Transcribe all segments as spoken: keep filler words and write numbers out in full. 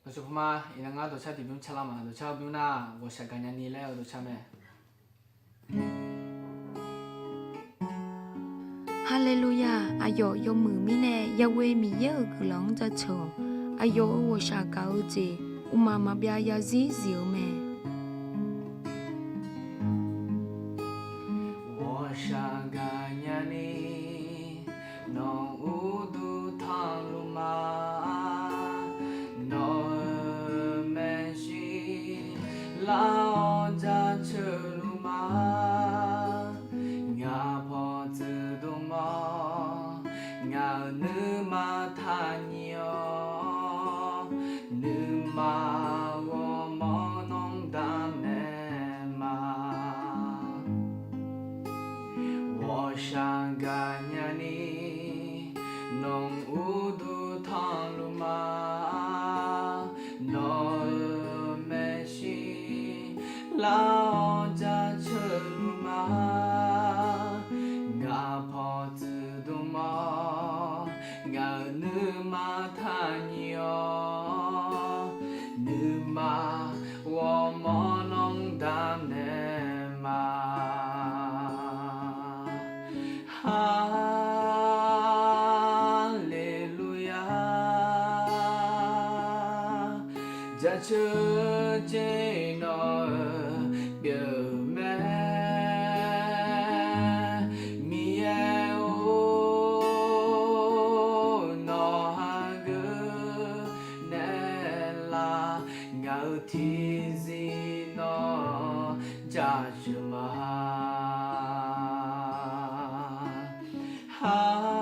Dawqtsuif puma iqnan ngar dawqcar tiqbymr carlar ma. Dawqcar bymr nar, ghawqshaq gaqnya ni laer-eu dawqcar mae. Haleluya! Aqyawf yawmuiq mirnae yaghoe Miqyaer-euq guiqlanq-anr jaceuq-awq. Aqyawf-euq ghawqshaq gaq-eu jeq, uqmaq maqbyav yazir zif-eu mae. Ghawqshaq gaqnya ni nawq uqduq tanqluf ma. Nawq-euq maeqshi lar-awr jaceuq luf ma. Ngaq pawqtsuif dmq-awr, ngaq-euq nuima taqnyif-awr, nuima ghawrmawr nanr damnaeq ma. Ghawqshaq gaqnya ni nawq uqduq tanqluf ma. Nawq-euq maeqshi lar-awr jaceuq luf ma. Ngaq pawqtsuif dmq-awr, ngaq-euq nuima taqnyif-awr, nuima ghawrmawr nanr damnaeq ma. Haleluya. Jaceuq jeq nawq-euq pyeuf mae, Miqyaer-or, nawq hageuf naeqlaf, ngaq-euq tiqzir nawq-anr jaceuq ma. Haleluya.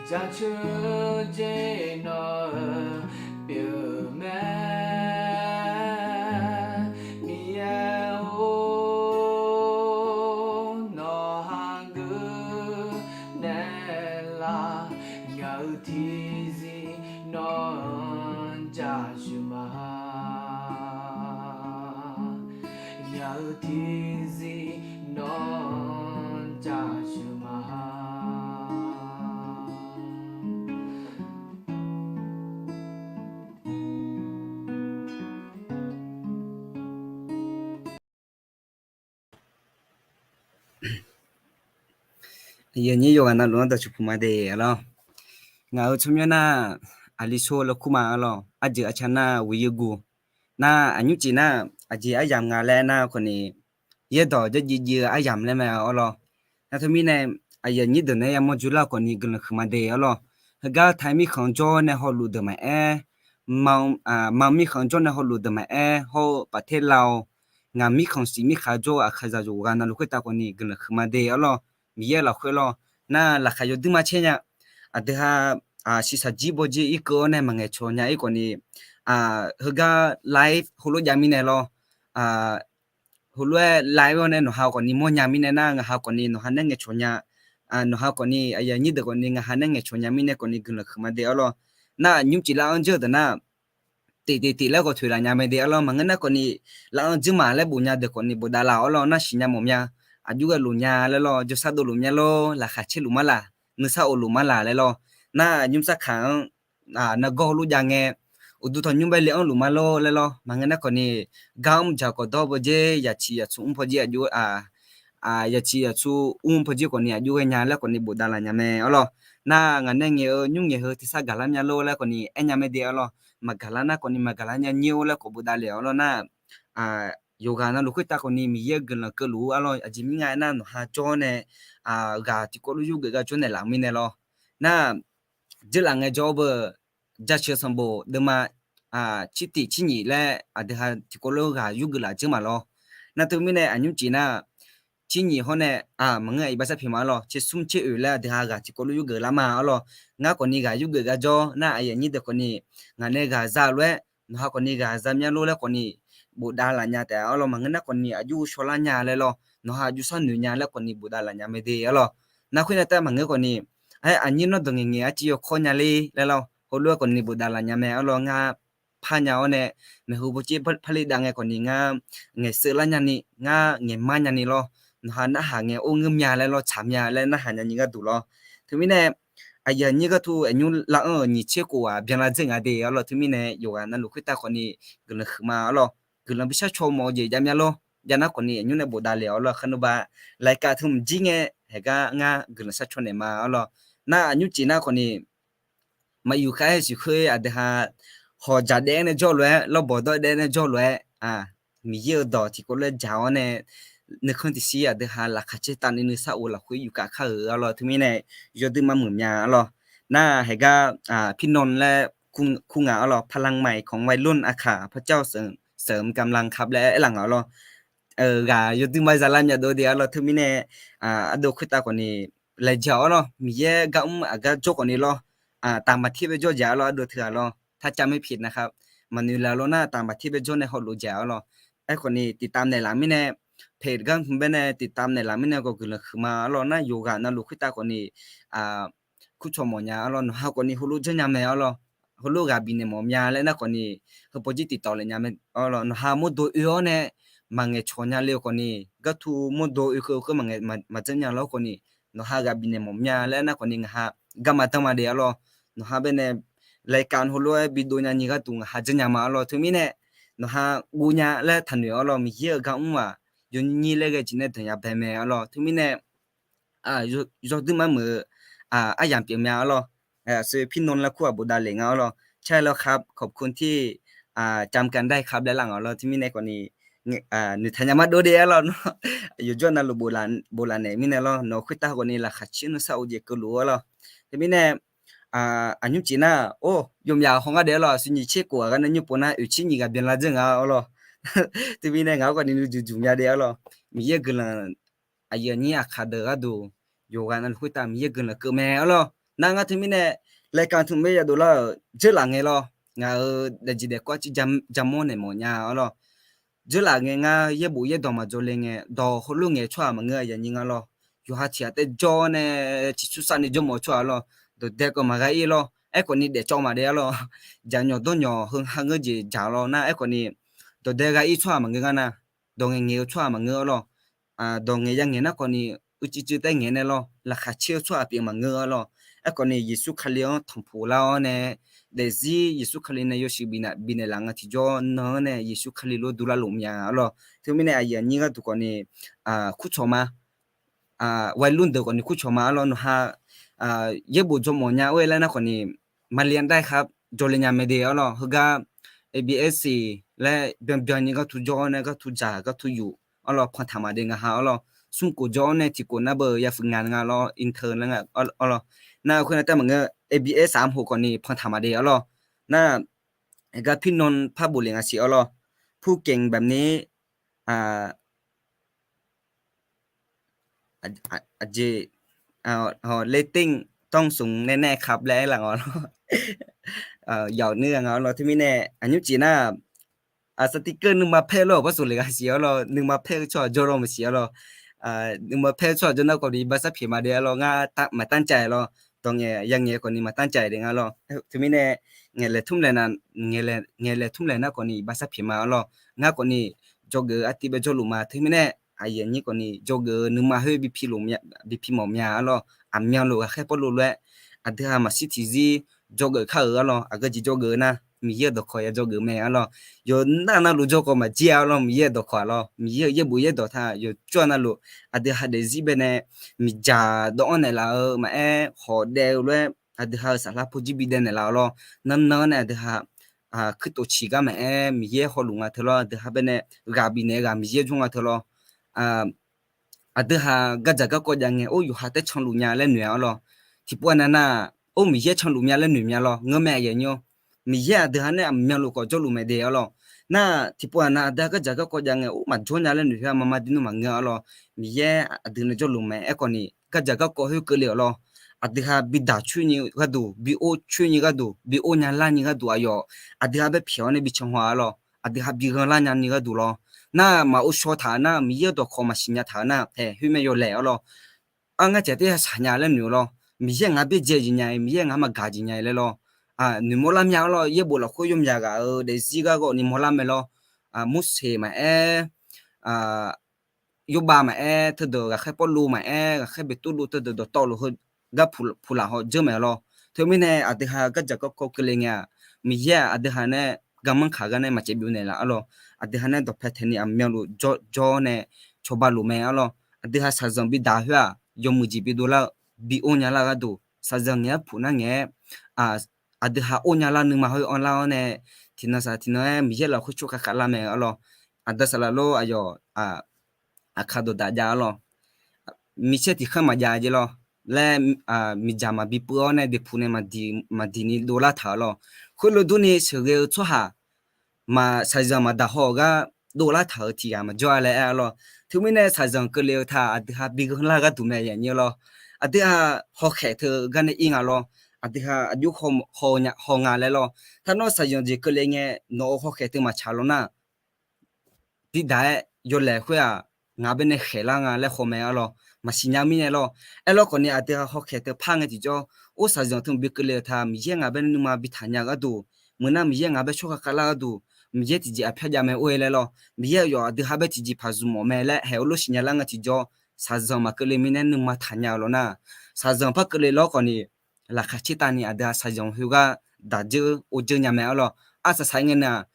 Jaceuq jeq nawq-euq pyeuf mae, Miqyaer-or, nawq hageuf naeqlaf, ngaq-euq tiqzir nawq-anr jaceuq ma. Ngaq-euq tiqzir nawq-anr jaceuq ma. Aqyuif aqnyir yawqghaq navluf-anr dawqtsuif puq ma de arlawr. Ngaq-euq tsawrmyanr nar, aqli sor law kur ma arlawr. Arjeuq arca nar, ghoeqyeu guv nar, aqnymr cif nar, aqjeq aryamq nga laer nar khawf ni, yaerdawq jarjiv jiv-eu aryamq laer mae arlawr. Nar teumirnae, aqyuif aqnyir deuq nae yamawr jurlar khawf ni guiqlanq huiq ma de arlawr. Heugar Taiq mirkhanq jawr nae hawluf deuq maqaer, Manq mirkhanq jawr nae hawluf deuq maqaer, hawr-eu Paqter Lav-awr, ngaq mirkhanq siq mirkhanq jawr-eu aqkaqzaq yawqghaq navluf khoertav khawf ni guiqlanq huiq ma de arlawr. Miqyaer lafkhoer lawr, nar laqkhaq yawduir ma caer nya. Aqdui ha shiqshaq jir bawjir irkeuv-awr nae maqngaeq cawq nya-ir khawf ni, heugar live heulof jav mirnae lawr, heulof-aer live-awr nae nawqha khawf ni mawrnya mirnae nar, ngaqha khawf ni nawqha nae ngaeqcawq nya, nawqha khawf ni aqyuif aqnyir deuq khawf ni ngaqha nae ngaeqcawq nya mirnae khawf ni guiqlanq huiq ma de arlawr. Nar nymr cif lar-anr dzeur-eu deuq nar, tiqtiq tiq laer khawf toeq laf nya mae de arlawr. Maqngeur nar khawf ni, lar-anr dzeur ma laer bof nya deuq khawf ni bofdav laf arlawr. Nar siqnya mawf mya, aqjox ghae luf nya laer lawr, jawrsar dov luf mya lor, laqkhaq caer luf mar laq, nuisar of luf mar laq laer lawr. Nar nymr sarkaq-anr nargawr heulof jav ngae, uqduq tanqnymr bae le-anr luf mar lor laer lawr. Maqngeur nar khawf ni, gar mr dzaq khawf dawr bawjer, yaqciq yaqtsu mr pawjer aqjox, yaqciq yaqtsu mr pawjer khawf ni aqjox ghae nya laer khawf ni bofdav laf nya mae arlawr. Nar ngaq nae ngaeq-eu nymr ngaeq heu tersar gaqlar mya lor laer khawf ni aernya mae de arlawr. Maqgaqlar nar khawf ni maqgaqlar nya nyir-or laer khawf bofdav le arlawr nar, yawqghaq navluf khoertav khawf ni Miqyaer-eu guiqlanq keuvluf-ur arlawr. Aqjeq mirnga aernar, nawqha jawr nae ghaq tiqkawv lof yurgeuf gar jawr naeqlaf-eu mirnae lawr. Nar dzeurlaf ngaejawr-awr beu, Jaceuq sanqbof deuvma cirtiq cirnyif laer aqdui ha tiqkawv lof ghaq yurgeuf laf dzeur ma lawr. Nar teumirnae aqnymr cif nar, cirnyif hawr nae, maqngeur, iqbax sar pyeuf ma arlawr, tser smr tser oeq laer aqdui ha ghaq tiqkawv lof yurgeuf lar ma arlawr. Ngar khawf ni ghaq yurgeuf gar jawr nar, aqyuif aqnyir deuq khawf ni ngaq nae ghaq za lof-aer, nawqha khawf ni ghaq za mya lor laer khawf ni bofdav laf nya taef arlawr. Maqngeur nar khawf ni aqjox shaw lar nya laer lawr, nawqha aqjox sharnoeq nya laer khawf ni bofdav laf nya mae de arlawr. Nar khoer nya taef maqngeur khawf ni, aer, aqnyir nawr dawq ngaeq ngaeq arciv yawkawr nya ler laer lawr, heulof-aer khawf ni bofdav laf nya mae arlawr. Ngar par nya-awr nae, maeqhu bawjer parler dav ngae khawf ni ngar ngaeqseuv lar nyani, ngar ngaeqmar nyani lawr, nawqha narhaq ngae or ngeur mya laer lawr, tsaq mya laer narhaq nyani gharduq lawr. Teumirnae aqyuif aqnyir gharduq aqnymr lav-anr-euq nyiq tser khof-aq byanlar dzeur nga de arlawr. Teumirnae yawqghaq navluf khoertav khawfni guiqlanq huiqma arlawr. Guiqlanq bishar caw mawf-eu jeq javmya lor. Javnar khawfni aqnymr nae bofdav le arlawr. Kharnov ba รายการ teu mqjir ngae haeqgar ngar guiqlanq shar caw naeq ma arlawr. Nar aqnymr cif nar khawfni maqyuf khav-aer siqkhoer aqdui ha hawq jaq daef-aer nae jawr lof-aer, lawrbawq dawr daef-aer nae jawr lof-aer, Miqyaer-euq dawq tiqkawv lof-aer jaq-awr nae nuikhanr tiqshir aqdui ha laqkhaq caer tavni nuisar of lafkhoer yufkav kar-euq arlawr. Teumirnae yawdui mar muiq mya arlawr. Nar haeqgar pirnan laer kur nga arlawr, พลังใหม่ของวัยรุ่นอาข่า พระเจ้าเสริมกำลังครับ laer aerlaf nga arlawr. Ghaq yawdui mar zaqlar mya dov de arlawr. Teumirnae ardov khoertav khawfni laejae arlawr, Miqyaer gar mr aqgar jawr khawfni lawr, taqmaq ter bae jawr jeq arlawr, ardov teughaq lawr, ถ้าจำไม่ผิดนะครับ maqnoeq laf lawr nar taqmaq ter bae jawr nae hawluf jeq arlawr. Aerkhawfni tiqtav naeqlaf mirnae, เพจ gar hmq bae nae tiqtav naeqlaf mirnae khawf guiqlanq huiqma arlawr. Nar yawqghaq navluf khoertav khawfni kurcawq mawf nya arlawr. Nawqha khawfni heulof janrnya mae arlawr, heulof ghaq bifnaeq mawf mya laer nar khawfni heupawjir tiqtawf le nya mae arlawr. Nawqha mawrdo oe-awr nae maqngaeq cawq nya le-eu khawfni, gartu mawrdo oekeuv khoer maqngaeq maqjanr nya lawr khawfni, nawqha ghaq bifnaeq mawf mya laer nar khawfni ngaqha garma danrma de arlawr. Nawqha bae nae รายการ heulof-aer bidov nya nyi gharduq ngaqha janrnya ma arlawr. Teumirnae nawqha guv nya laer taqnoeq arlawr, Miqyaer-euq gar mr-aq yawnyir laer ghae jeq nae danqya bae mae arlawr. Teumirnae yawdui mar muiq-eu aryamq pyeuf mya arlawr. Aqsur pirnan laer kur-aq bofdav le nga arlawr. ใช่แล้วครับ ขอบคุณที่จำกันได้ครับ laer lar nga arlawr. Teumirnae khawfni noeqtaq nya mar dov de arlawr. Nawr yawqjawr navluf boflaf naeq mirnae lawr, nawq khoertav khawfni laqkhaq caer nuisar of jeq keuvluf arlawr. Teumirnae aqnymr cif nar, or, yawmyaq haw ngar de arlawr. Aqsur nyiq tser khof-aq gar nae nymr pov nar oeq tser nyiq ghaq byanlar dzeur nga arlawr. Teumirnae ngaq-anr khawfni nuijuq juq mya de arlawr. Miqyaer guiqlanq aqyuif aqnyir aqkaq deuq gharduq yawqghaq navluf khoertav Miqyaer guiqlanq keuv mae arlawr. Nar ngar teumirnae รายการ teu mr-aer yadov lar-euq dzeurlaf ngae lawr, ngaq-euq daefjeq daefkawv arciv jamawr naeq mawf nya arlawr. Dzeurlaf ngae ngar yaerbof yaerdawq maqjawr le ngae, dawq heulof ngaeq-eu tsawrhaq maqngeur aqyuif aqnyir nga lawr. Yawqha tiq ghaq taef jawr-awr nae ciqcursav ni jawr mawf-eu tsawrhaq lawr. Dawqdae kawv maqgha ir lawr. Aerkhawfni daefcawv maqdaef arlawr. Jaqnyawq dawrnyawq heu ha ngeur jeq jaq lawr nar aerkhawfni dawqdae gha ir tsawrhaq maqngeur ngar nar, dawq ngaeq ngaeq-eu tsawrhaq maqngeur arlawr. Dawq ngaeq ya ngaeq nar khawfni uicuiv cuiv taef ngaeq nae lawr, laqkhaq caer-eu tsawrhaq pyeuf maqngeur arlawr. Aerkhawfni Yeqsur Kali-anr tanqpuq lar-awr nae, daefzir Yeqsur Kali nae yawshuif bifnaeq laf nga tiqjawr nan-anr nae Yeqsur Kali lof-aer durlar luf mya arlawr. Teumirnae aqyuif aqnyir gharduq khawfni kurcawq ma วัยรุ่น deuq khawfni kurcawq ma arlawr. Nawqha yaerbof jawr mawf nya-or-aer laer nar khawfni มาเรียนได้ครับ jawrle nya mae de arlawr. Heugar ABS laer byanbyan ni ghartu jawr-awr nae ghartu dzaq ghartu yuf arlawr, pantaq maqde ngaqha arlawr. Smrkof jawr-awr nae tiqkof nar beu yafuq ngaq nga lawr, intern laer nga arlawr. Nar khoernav taef maqngeur, ABS saqmq khof khawfni pantaq maqde arlawr. Nar aqgar pirnan par bofle nga siq arlawr. ผู้เก่งแบบนี้ aqjeq เรตติ้งต้องสูงแน่ๆครับ laer aerlaf nga arlawr. Yawf nuir-a nga arlawr. Teumirnae aqnymr cif nar, สติกเกอร์ nuima paer lawr-euq par soq le nga siq arlawr. Nuima paer-eu tsawrhaq jawr lawr maqsiq arlawr. Nuima paer-eu tsawrhaq jawr nar khawfni iqbax sarpyeq ma de arlawr. Ngar maqtanr cav-aer lawr. Dawq ngaeq ya ngaeq khawfni maqtanr cav-aer de nga lawr. Teumirnae ngaeqlaeq tmr laeq na, ngaeqlaeq tmr laeq nar khawfni iqbax sarpyeq ma arlawr. Ngar khawfni dzawgeuf-eu artiv bae jawrluf ma. Teumirnae aqyuif aqnyir khawfni dzawgeuf-eu nuima khoer bipi mawf mya arlawr. Aqmyanluf ghaqkhaer Pawrluv lof-aer aqdui ha maqshir tiqzir dzawgeuf kar-euq arlawr. Aqgeu jeq dzawgeuf-eu nar, Miqyaer-euq dawqkawq ya dzawgeuf mae arlawr. Yawqnar navluf jawr khawf maqjir-a arlawr. Miqyaer-euq dawqkawq arlawr, Miqyaer-euq yaerbof yaerdawq taq yawqjawr navluf aqdui ha daefzir bae nae miqdzaq dawv-anr naeqlaf-eu maqaer, hawq daef-eu lof-aer aqdui ha-euq saflar pawjir bidae naeqlaf-eu lawr. Nannan-anr nae aqdui ha kuirtof ciq gar maqaer, Miqyaer hawluf nga teu lawr. Aqdui ha bae nae ghaq bifnaeq-eu ghaq Miqyaer jawr nga teu lawr. Aqdui ha gardzaq garkawv jav ngae, or, yawqha taer canluf nya laer noeq-a arlawr. Tiqpov aqnav nar, or, Miqyaer canluf mya laer noeq mya lawr. Ngeurmae aqyuif aqnyir-or, Miqyaer aqdui ha nae aqmyanluf khawf jawrluf mae de arlawr. Nar tiqpov aqnav aqdui ha gardzaq garkawv jav ngae, or, maqjawr nya laer noeq khoer-a mama dui nmr maqngeur arlawr. Miqyaer aqdui nae jawrluf mae. Aerkhawfni gardzaq garkawv khoer keuvle-awq lawr. Aqdui ha bidaq coer nyi gharduq, bi or coer nyi gharduq, bi or nya lar nyi gharduq aqyawf, aqdui ha bae pyaeq-awr nae bi can haw-a arlawr. Aqdui ha bi ghanlar nya nyi gharduq lawr. Nar maqor shaw taq-euq nar, Miqyaer-euq dawqkawq maqsiq nya taq-euq nar, haeq khoer mae yawlaeq arlawr. Ar, ngar tiq ghaq taer ya saq nya laer noeq-eu lawr. Miqyaer ngaq bae dzae jeq nya-iq, Miqyaer ngaq maqgaq jeq nya-iq laer lawr. Noeqmawr lar mya arlawr. Yaerbof lafkhoer yawmyaq ghaq-euq daefzir gar ghawv ni mawrlar mae lawr. Morseq maqaer, Yorbav maqaer, teudeuq ghaqkhaer Pawrluv maqaer, ghaqkhaer Beqtuvluv teudeuq dawqtawvluf heu gar puqlaf haw dzeur mae-a lawr. Teumirnae aqdui ha gardzaq garkawv keuvle ngae-aq, Miqyaer-aq aqdui ha nae garmanr kaq gar nae maqcaev byov naeqlaf-a lawr. Aqdui ha nae dawqpae taeqni aqmyanluf jawr-awr nae cawba luf mae-a lawr. Aqdui ha shaqzanq bidaq khoer-aq, yawmuiq jeq bidov lar-eu, bi or nya lar gharduq, shaqzanq ngaeq-aer puq nar ngaeq-aer, aqdui ha or nya lar nuima khoer anrlar-awr nae, tiqnan saq tiqnan-aer Miqyaer lafkhoer tsawrkhav khavlar mae-a lawr. Aqda saqlaq lor aqyawf aqkar dawqdaq jav-a lawr. Micaer tiqkhanr maqjav jeq lawr laer, miqdzaq maqbi puiv-awr nae deqpuq nae maqdiq ni dovlar taq-euq lawr. Khoerlof durni sheuqghae-eu tsawrhaq maq shaqzanq maqdaq haw-euq gar dovlar taq-euq tiqghaq maqjawr-a laer aer-a lawr. Teumirnae shaqzanq keuvle-eu taq aqdui ha bi ghanrlar gharduq mae aqnyir lawr. Aqdui ha hawkhaeq teu gar nae ir nga lawr. Aqdui ha aqjox haw nga laer lawr. Tavnawr shaqzanq jeq keuvle ngae nawq-euq hawkhaeq teu maqtsaq lawr nar, dirdaq-aer yawlaeq khoer-aq, ngaq baenae khaeqlar nga laer haw mae-a lawr. Maqsiq nya mirnae lawr. Aerlawr khawfni aqdui ha hawkhaeq teu par ngae tiqjawr, or shaqzanq teu bi keuvle-eu taq Miqyaer ngaq baenae nuima bi taqnya-eu gharduq, meuq nar Miqyaer ngaq bae tsawrkhav khavlar gharduq, Miqyaer tiqjeq aqpyar jav mae or-e laer lawr. Miqyaer aqyawf aqdui ha bae tiqjeq paq zmq mawf mae laer haeq-eu lof siqnya lar ngae tiqjawr, shaqzanq maqkeuvle mirnae nuima taqnya-eu lawr nar, shaqzanq par keuvle lawr khawfni, laqkhaq caer tavni aqdui ha shaqzanq khoergar daq dzeur or dzeur nya mae-a lawr. Arsaq saq ngae nar,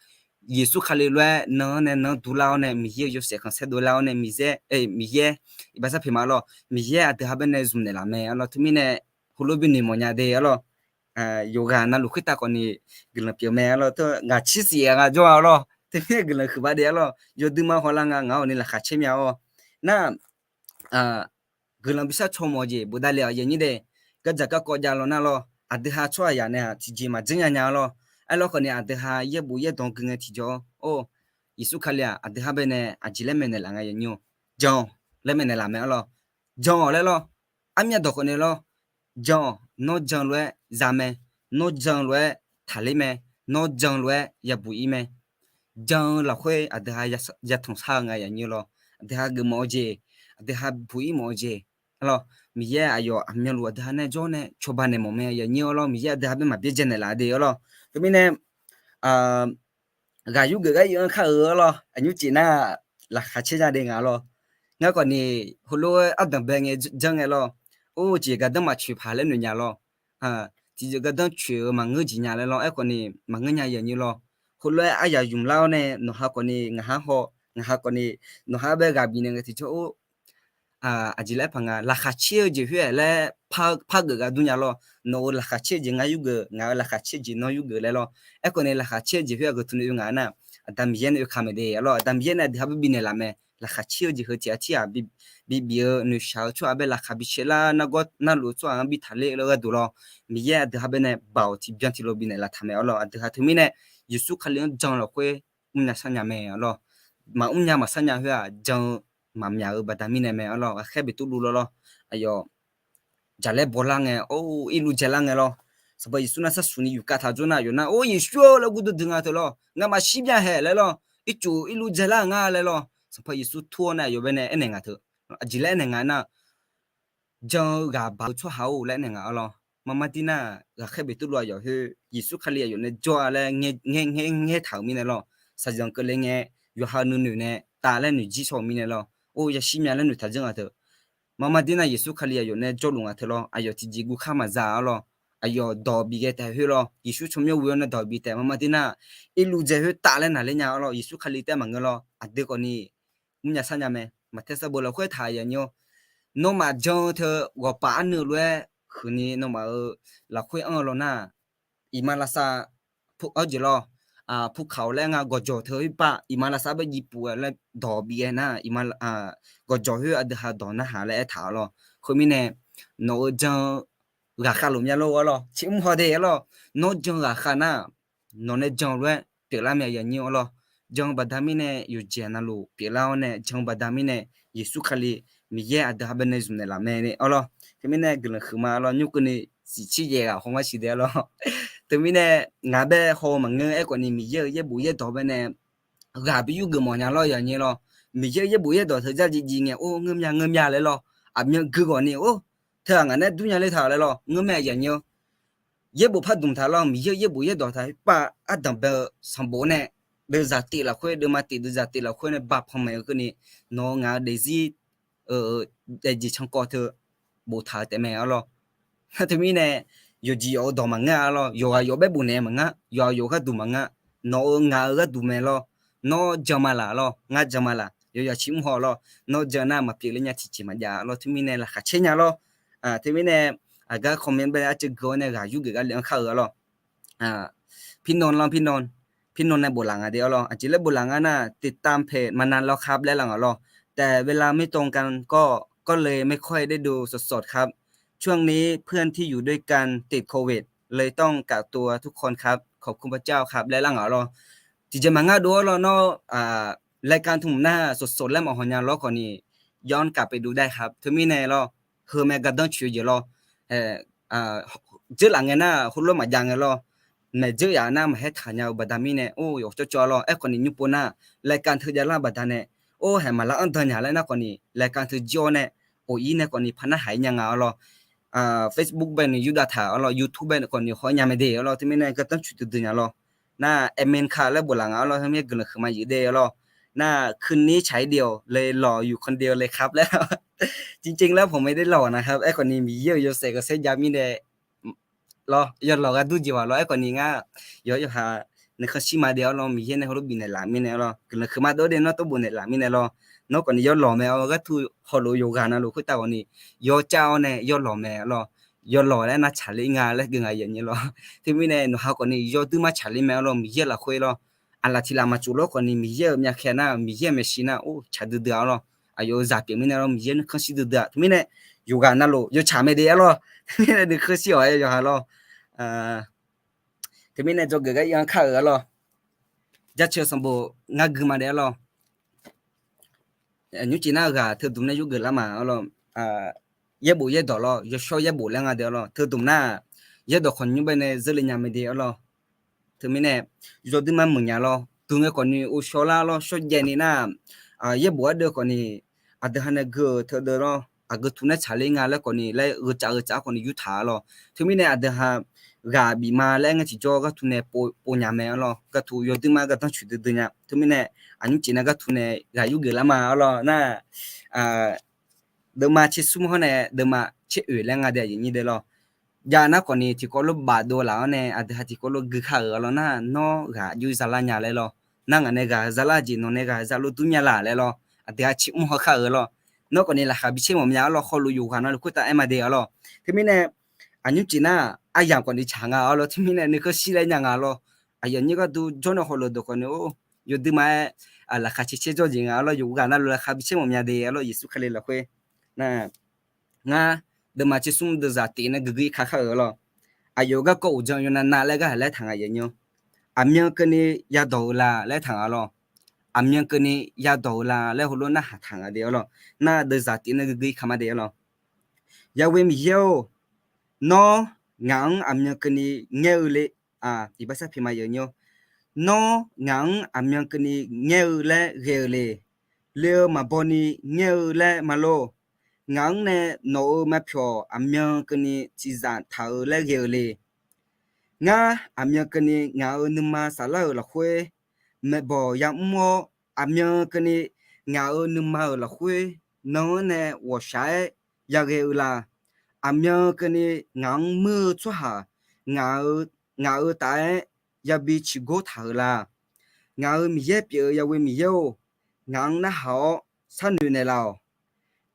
Yeqsur Kali lof-aer nan-anr nae nan-anr duvlar-awr nae Miqyaer-euq yawshaef khanqsaer dovlar-awr nae Miqyaer, Miqyaer iqbaxsar pyeuf ma-a lawr. Miqyaer aqdui ha baenae zmq naeqlaf mae-a lawr. Teumirnae heulof binoeq mawfnya de-a lawr. Yawqghaq navluf khoertav khawfni guiqlanq pyeuf mae-a lawr. Ngaq tsir siq-a nga jawr-a lawr. Teumirnae guiqlanq huiqba de-a lawr. Yawduima hawlar nga ngaq-awr ni laqkhaq caer mya-awr nar, guiqlanq bishar caw mawf-eu jeq bofdav le-awq aqyuif aqnyir de. Gardzaq garkawv jav lawr nar lawr, aqdui ha tsawrhaqzaq nae-aq tiqjeq maqdzeur nya nya-a lawr. Aerlawr khawfni aqdui ha yaerbof yaerdawq gui ngae tiqjawr, or, Yeqsur Kali-aq aqdui ha baenae aqjeq laer maeqnaeq laf nga aqyuif aqnyir-or, jan-awq laer maeqnaeq laf mae-a lawr. Jan-awq laer lawr. Armyav dawq khawfni lawr. Jan-awq, nawr jan lof-aer za mae, nawr jan lof-aer taqler mae, nawr jan lof-aer yabuq ir mae. Jan-eu lafkhoer aqdui ha yatanq shar-eu nga aqyuif aqnyir lawr. Aqdui ha geufmawf-eu jeq, aqdui ha buq ir mawf-eu jeq, a lawr, Miqyaer aqyawf aqmyanluf aqdui ha nae jawr nae cawba naeq mawf mae aqyuif aqnyir-a lawr. Miqyaer aqdui ha bae maqbyaerdzae naeqlaf de-a lawr. Teumirnae ghaq yurgeuf gar ir-anr kar-eu-a lawr. Aqnymr cif nar, laqkhaq caer nya de nga lawr. Ngar khawfni heulof-aer ardanq bae ngae janr ngae lawr. Or, jeq gardanr maqcoeq paq laer noeq nya lawr. Tiqjeq gardanr coeq-eu maqngeur jeq nya laer lawr. Aerkhawfni maqngeur nya aqyuif aqnyir lawr. Heulof-aer aryaq ymq lar-awr nae nawq ha khawfni ngaq ha haw, ngaq ha khawfni nawq ha bae ghaq bifnaeq ngae tiqjawr, or, aqjeq laer paq nga, laqkhaq caer-eu jeq khoer-aq laer par geuf gar dur nya lawr. Nawq-euq laqkhaq caer-eu jeq ngar yurgeuf, ngaq-euq laqkhaq caer-eu jeq nawr yurgeuf laer lawr. Aerkhawfni laqkhaq caer-eu jeq khoer-aq geuq tmq nae oe nga nar, Aqda Miqyaer nae oe ka mae de-a lawr. Aqda Miqyaer nae aqdui ha bae bifnaeq laf mae. Laqkhaq caer-eu jeq heu tiq ghaq tirghaq bi bif-eu noeqshaq-eu tsawrhaq bae laqkhaq bi caelar nargawr narluf-eu tsawrhaq-anr bi taqler-eu gharduq lawr, Miqyaer aqdui ha bae nae baoq tiqbyan tiqlof bifnaeq laf taq mae-a lawr. Aqdui ha teumirnae Yeqsur Kali-anr jan-eu lafkhoer mrnya sarnya mae-a lawr. Maqmr nya maqsarnya khoer-aq jan-eu maqmyaq-eu baqda mirnae mae-a lawr. Ghaqkhaer Beqtuvluv lawr lawr, aqyawf jaqlaer bawlar ngae, or, irluv dzaelar ngae lawr. Sanqpaq Yeqsur nar sarsuq ni yufkav taq jawr nar, aqyawf nar, or, Yeqsur-or laer gurdur dui nga teu lawr. Ngamaf shir byahaeq laer lawr. Ircuf irluv dzaelar-eu nga laer lawr. Sanqpaq Yeqsur tur-awr nae aqyawf bae nae aernaeq nga teu, aqjeq laer aernaeq nga nar, jan-eu ghaq baq-eu tsawrhaq-or laer aernaeq nga-a lawr. Marmar dir nar, Ghaqkhaer Beqtuvluv aqyawf khoer Yeqsur Kali aqyawf nae jawr-a laer ngaer taq-euq mirnae lawr. Shaqzanq keuvle ngae, yawqha-eu nuinoeq nae tav laer noeqjir shaw-euq mirnae lawr. Or, yashir mya laer noeqtaq dzeur nga teu. Marmar dir nar, Yeqsur Kali aqyawf nae jawrluf nga teu lawr. Aqyawf tiqjeq guvkar maqza-a lawr. Aqyawf dawq bif ghae taef khoer lawr. Yeqsur tsawrmyanr ghoe-awr nae dawq bif taef. Marmar dir nar, irluv dzae khoer tav laer naqler nya-a lawr. Yeqsur Kali taef maqngeur lawr. Aqdui khawfni mrnya sarnya mae. Maqtae sanqbof lafkhoer taq aqyuif aqnyir-or, nawmaf jan-eu teu ghawqpaf arnuiv lof-aer huiqni nawmaf-euq lafkhoer anr-eu lawr nar, iqmalavshav, awr jeq lawr, pukaq-awq laer nga gawqjawq teu khoerpav iqmalavshav bae jiv puf-a laer dawq bif ghae nar, gawqjawq khoer aqdui ha dawq narhaq laer aertaq-a lawr. Khoermirnae, nawq-euq jan-eu ghaqkhav luf mya lor-a lawr. Tsermr haw de-a lawr. Nawr jan-eu ghaqkhav nar, nawq nae jan-eu lof-aer pyeuflar mae aqyuif aqnyir-a lawr. Jan-eu baqda mirnae yawqjeq navluf pyeuflar-awr nae jan-eu baqda mirnae Yeqsur Kali Miqyaer aqdui ha bae nae zmq naeqlaf mae-a lawr. Teumirnae guiqlanq huiqma lawr, nymr keuvni siqcir yaeq ghaq haw ngar siq de-a lawr. Teumirnae ngaq bae haw-eu maqngeur, aerkhawfni Miqyaer-euq yaerbof yaerdawq bae nae ghaq bi yurgeuf mawfnya lawr aqyuif aqnyir lawr. Miqyaer-euq yaerbof yaerdawq teu jar jiv jiv ngae, or, ngeur mya ngeur mya laer lawr. Aqmyan gui ghawqni, or, teughaq ngaq nae dur nya ler taq laer lawr, ngeur mae aqyuif aqnyir-or. Yaerbof pardmq taq lawr, Miqyaer-euq yaerbof yaerdawq taq khoerpav ardanq bae-eu sanqbof nae, deuvzaq tif lafkhoer, deuvma tif deuvzaq tif lafkhoer nae bapanq maeq-eu keuvni, nawq-eu ngaq-eu daefzir, daefjeq cankawv teu boftaq-eu taef mae-a lawr. Teumirnae, yawqjeq yawf-eu dawq maqngeur-a lawr, yawqghaq yawf baer bofnaeq-eu maqngeur, yawqghaq yawf gharduq maqngeur, nawq-euq ngaq-euq gharduq mae lawr, nawr jan ma laq lawr, ngar jan ma laq, yawqyaf ciq mr haw lawr, nawr jan nar maqpyeuf ler nya tiqjeq maqjav lawr, teumirnae laqkhaq caer nya lawr. Teumirnae, aqgar comment bae arceuv gui-awr nae ghaq yurgeuf gar le-anr kar-eu-a lawr. พี่นนท์ lawr พี่นนท์ พี่นนท์ nae bof laf nga de-awr lawr, aqjeq laer bof laf nga nar, ติดตามเพจมานานแล้วครับ laer lar nga lawr, แต่เวลาไม่ตรงกันก็ ก็เลยไม่ค่อยได้ดูสดๆครับ ช่วงนี้เพื่อนที่อยู่ด้วยกันติดโควิดเลยต้องกักตัวทุกคนครับ ขอบคุณพระเจ้าครับ laer lar nga lawr. Tiqjeq maqngar dov-awr lawr, nawr รายการ tmq nar สดๆ laer maqhaw nya lawr khawf ni, ย้อนกลับไปดูได้ครับ teumirnae lawr, heu mae gardanr coeq-eu jeq lawr, dzeur laf ngae nar heulof maqjav ngae lawr, maeq dzeur yaf nar maqhaer taq nya-eu baqda mirnae, or, yawqcawv cawv-a lawr. Aerkhawf ni nymr pov nar, รายการ teu javlar-eu baqda nae, or, haeq maqlar anr dan nya laer nar khawf ni, รายการ teu jir-awr nae, of ir nae khawf ni par narhaq ir nya nga-awr lawr. Facebook bae ni yurdav taq-awr lawr, YouTube bae khawf ni haw nya mae de-awr lawr, teumirnae gardanr coeq duidui nya lawr. Nar admin ค่ะ laer bof laf nga-awr lawr, teumirnae guiqlanq huiqma yif de-awr lawr. Nar คืนนี้ฉายเดี่ยวเลยหล่ออยู่คนเดียวเลยครับ laer จริงๆแล้วผมไม่ได้หล่อนะครับ aerkhawf ni Miqyaer-euq yawshaef ghawqsaer jav mirnae lawr, yawlawq ghardur jeq-aq lawr, aerkhawf ni ngar yawqha yawqha nuikhanr shir ma de-awr lawr, Miqyaer nae heulof bifnaeq laf mirnae lawr, guiqlanq huiqma dov de nawr tov bofnaeq laf mirnae lawr. Nawr khawf ni yawlawq mae-awr, gharduq hawluf yawqghaq navluf khoertav khawf ni yawcav-awr nae yawlawq mae-awr lawr. Yawlawq laer nar tsaqler nga laer gui nga yanyir lawr. Teumirnae nawqha khawf ni yawduir mar tsaqler mae-awr lawr, Miqyaer lafkhoer lawr. Aqlaf tiq laf maqtsof lawr khawf ni Miqyaer-euq myavkhaeq nar, Miqyaer-euq maeqshi nar, or, tsaq duidui-a lawr. Aqyawf-euq zaq pyeuf mirnae lawr, Miqyaer nuikhanr shir duidui-aq, teumirnae yawqghaq navluf yawtsaq mae de-awr lawr, teumirnae nuikhanr shir-awq-aer yawqha lawr. Teumirnae dzawgeuf gar ir-anr kar-euq-a lawr. Jaceuq sanqbof ngar gui ma de-awr lawr. Nymrcif nar ghaq teudmq nae yurgeuf lar ma-awr lawr. Yaerbof yaerdawq lawr, yawshawr yaerbof laer nga de-awr lawr, teudmq nar yaerdawq khawf nymr bae nae zeurle nya mae de-awr lawr. Teumirnae yawduir mar muiq nya lawr, duq ngae khawf ni ghovshaw lar lawr, shawrjaev ni nar, yaerbof ardeuv khawf ni aqdui ha nae gui-euq teudeuv lawr, aqgeu tu nae tsaqler nga laer khawf ni laer gheu tsaf gheu tsaf khawf ni yurtaq-a lawr. Teumirnae aqdui ha ghaq bif ma laer ngae tiqjawr gharduq nae pov nya mae-awr lawr, gharduq yawduir mar gardanr coeq duidui nya. Teumirnae aqnymrcif nar gharduq nae ghaq yurgeuf lar ma-awr lawr nar, deuvma tser smr hawr nae deuvma tser oeq laer nga de aqyuif nyir de lawr. Jav nar khawf ni tiqkawv lof bafdov laf-awr nae aqdui ha tiqkawv lof gui kar-euq-a lawr nar, nawr ghaq yur zalar nya laer lawr. Nar ngaq nae ghaq zalar jeq nawq nae ghaq zaluf dur nya laf laer lawr. Aqdui ha ciq mr haw kar-euq lawr. Nawr khawf ni laqkhaq bi caer mawf mya-awr lawr, hawluf yawqghaq navluf khoertav aer ma de-awr lawr. Teumirnae aqnymrcif nar aryamq khawf ni tsaq nga-awr lawr, teumirnae nuikhanr shir laer nya nga lawr. Aqyuif nyir gharduq jawr nae hawluf deuq khawf ni, or, yawduir ma-aer laqkhaq caer caer jawr jeq nga-awr lawr, yawqghaq navluf laqkhaq bi caer mawf mya de-awr lawr, Yeqsur Kali lafkhoer. Nar ngar deuvma tser smr deuvzaq tif nae guiqguiq ka kar-euq-a lawr. Aqyawf garkawv uqdzan yawnav nav laer gar haq laer taq nga yanyir. Aqmyan keuvni yadawq-eu la laer taq nga lawr. Aqmyan keuvni yadawq-eu la laer heulof narhaq taq nga de-awr lawr. Nar deuvzaq tif nae guiqguiq ka ma de-awr lawr. Yaghoe Miqyaer-or, nawr ngaq-anr aqmyan keuvni ngaer-eu le, iqbaxsar piqma yanyir. Nawr ngaq-anr aqmyan keuvni ngaer-eu laer ghae-eu le. Le-eu maqbaw ni ngaer-eu laer ma lor. Ngaq-anr nae nawq-euq maqpyawq aqmyan keuvni ciqzaf taq-eu laer ghae-eu le. Ngar aqmyan keuvni ngaq-euq nuima saflar-euq lafkhoer maeqbawq yamr-awr, aqmyan keuvni ngaq-euq nuima-euq lafkhoer nan-anr nae ghawqshaq-aer yaghae-eu la. Aqmyan keuvni ngaq-anr muir-eu tsawrhaq ngaq-euq taf-aer yabi ciqgor taq-euq la. Ngaq-euq Miqyaer pyeuf-eu Yaghoe Miqyaer-or, ngaq-anr narhaq-awr sharnoeq naeqlaf-awq.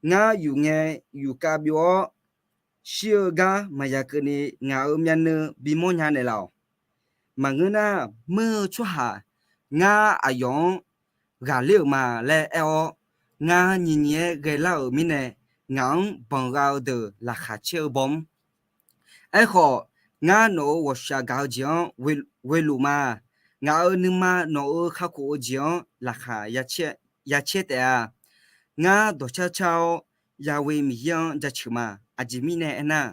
Ngar yuf ngae yufkav byov-awr, shir-eu gar maqya keuvni ngaq-euq myavnuiv bimawr nya naeqlaf-awq. Maqngeur nar, muir-eu tsawrhaq ngar aqyawf-anr ghaqler-euq ma laer aer-awr, ngar nyiq nyiq-aer ghaelar-euq mirnae, ngaq-anr banqgha-eu deuq laqkhaq caer-eu baw mr. Aerkhawf, ngar nawq-euq ghawqshaq gaq-eu jeq-anr ghoeluf ma. Ngaq-euq nuima nawq-euq kakhof-eu jeq-anr laqkhaq yacaer taef-a. Ngar dawqcar car-awr Yaghoe Miqyaer-anr jaceuq ma. Aqjeq mirnae aernar,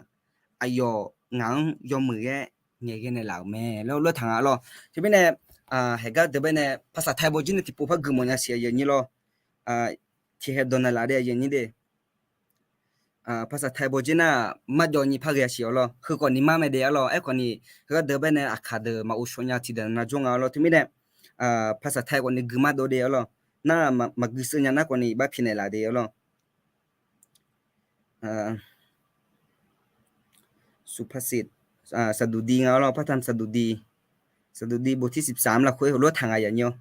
aqyawf ngaq-anr yawmuiq-aer ngaeqghae naeqlaf-euq mae laer lof taq nga lawr. Teumirnae, haeqgar deuq baenae ภาษาไทย bawjir nae tiqpov par guiqmawf nya siq aqyuif aqnyir lawr. Tiqhae dawq naeqlaf de aqyuif aqnyir de. ภาษาไทย bawjir nar, marjawv nyi par ghae-a siq-awr lawr. Heu khawf ni mar mae de-awr lawr. Aerkhawf ni, heugar deuq baenae aqkaq deuq maqghovshaw nya tiqdeuq nav jawr nga-awr lawr. Teumirnae, ภาษาไทย khawf ni gui mar dov de-awr lawr. Nar maqgui seuv nya nar khawf ni iqbax pi naeqlaf de-awr lawr. สุภาษิต สดุดี nga lawr, พระธรรมสดุดี สดุดีบทที่สิบสาม lafkhoer heulof taq nga yanyir-awr,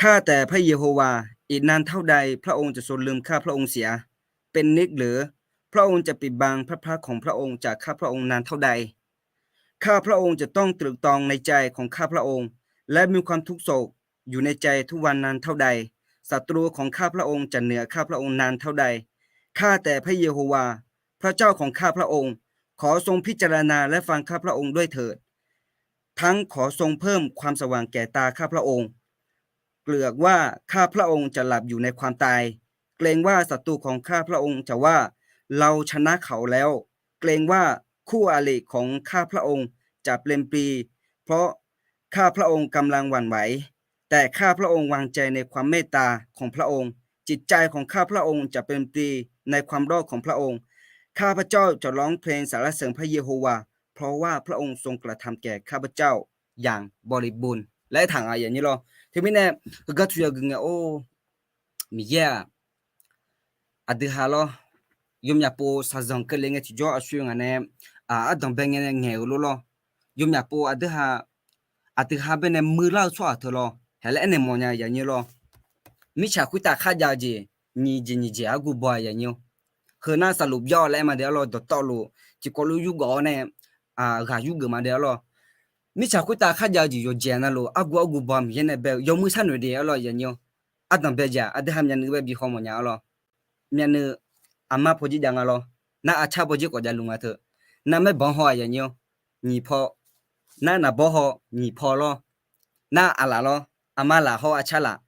ข้าแต่พระเยโฮวาห์ อีกนานเท่าใดพระองค์จะทรงลืมข้าพระองค์เสีย เป็นนิจหรือ พระองค์จะปิดบังพระพักตร์ของพระองค์จากข้าพระองค์นานเท่าใด ข้าพระองค์จะต้องตรึกตรองในใจของข้าพระองค์ และมีความทุกข์โศกอยู่ในใจทุกวันนานเท่าใด ศัตรูของข้าพระองค์จะเหนือข้าพระองค์นานเท่าใด ข้าแต่พระเยโฮวาห์ พระเจ้าของข้าพระองค์ ขอทรงพิจารณาและฟังข้าพระองค์ด้วยเถิด ทั้งขอทรงเพิ่มความสว่างแก่ตาข้าพระองค์ เกรงว่าข้าพระองค์จะหลับอยู่ในความตาย เกรงว่าศัตรูของข้าพระองค์จะว่า เราชนะเขาแล้ว เกรงว่าคู่อริของข้าพระองค์จะเปรมปรี เพราะข้าพระองค์กำลังหวั่นไหว แต่ข้าพระองค์วางใจในความเมตตาของพระองค์ จิตใจของข้าพระองค์จะเปรมปรีในความรอดของพระองค์ ข้าพเจ้าจะร้องเพลงสรรเสริญพระเยโฮวาห์ เพราะว่าพระองค์ทรงกระทำแก่ข้าพเจ้าอย่างบริบูรณ์ laer aertaq nga yanyir lawr. Teumirnae heugar tuya gui ngae or, Miqyaer-aq, aqdui ha lawr, yawmyaq pov shaqzanq keuvle ngae tiqjawr aqshoe ngaq nae ardanq bae ngae ngaeq-eu lof lawr, yawmyaq pov aqdui ha, aqdui ha baenae muiqlar-eu tsawrhaq teu lawr haeq laer aernaeq mawfnya yanyir lawr. Mirtsaq khoertav kharjav-eu jeq nyiq jeq nyiq jeq argu baw-a yanyir-awr, heu nar saqloq byar-awr laer aer ma de arlawr, dawqtawvluf tiqkawv lof yurgeuf-awr nae ghaq yurgeuf ma de arlawr. Mirtsaq khoertav kharjav-eu jeq yawqjeq navluf argu argu baw-a Miqyaer nae bae-eu yawmuiq sharnoeq de arlawr yanyir-awr, ardanq bae jeq-aq aqdui ha myavnuiv bae bi haw mawfnya arlawr. Myavnuiv aqma pawjir jav nga lawr, nar aqcar pawjir khawf javluf nga teu, nar maerbanq haw-aq yanyir-awr, nyiq paw, nar naqbawr haw nyiq paw lawr, nar aqlaf lawr, aqma laf hawr aqcar laf,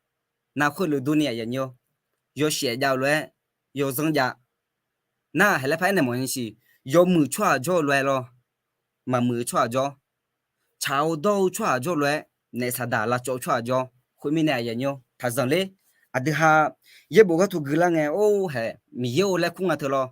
nar khoerlof durni-aq yanyir-awr, yawshaef jav-eu lof-aer yawzanr jav, nar haeq laer par aernaeq mawfnya siq, yawmuiq tsawrhaq jawr-eu lof-aer lawr, maqmuiq-eu tsawrhaq jawr, tsaq-eu dawr-eu tsawrhaq jawr lof-aer, naef saqdaq lavcawv-eu tsawrhaq jawr, khoermirnae aqyuif aqnyir-awr taqzanq ler. Aqdui ha yaerbof gharduq guilar ngae or haeq, Miqyaer-or laer kur nga teu lawr,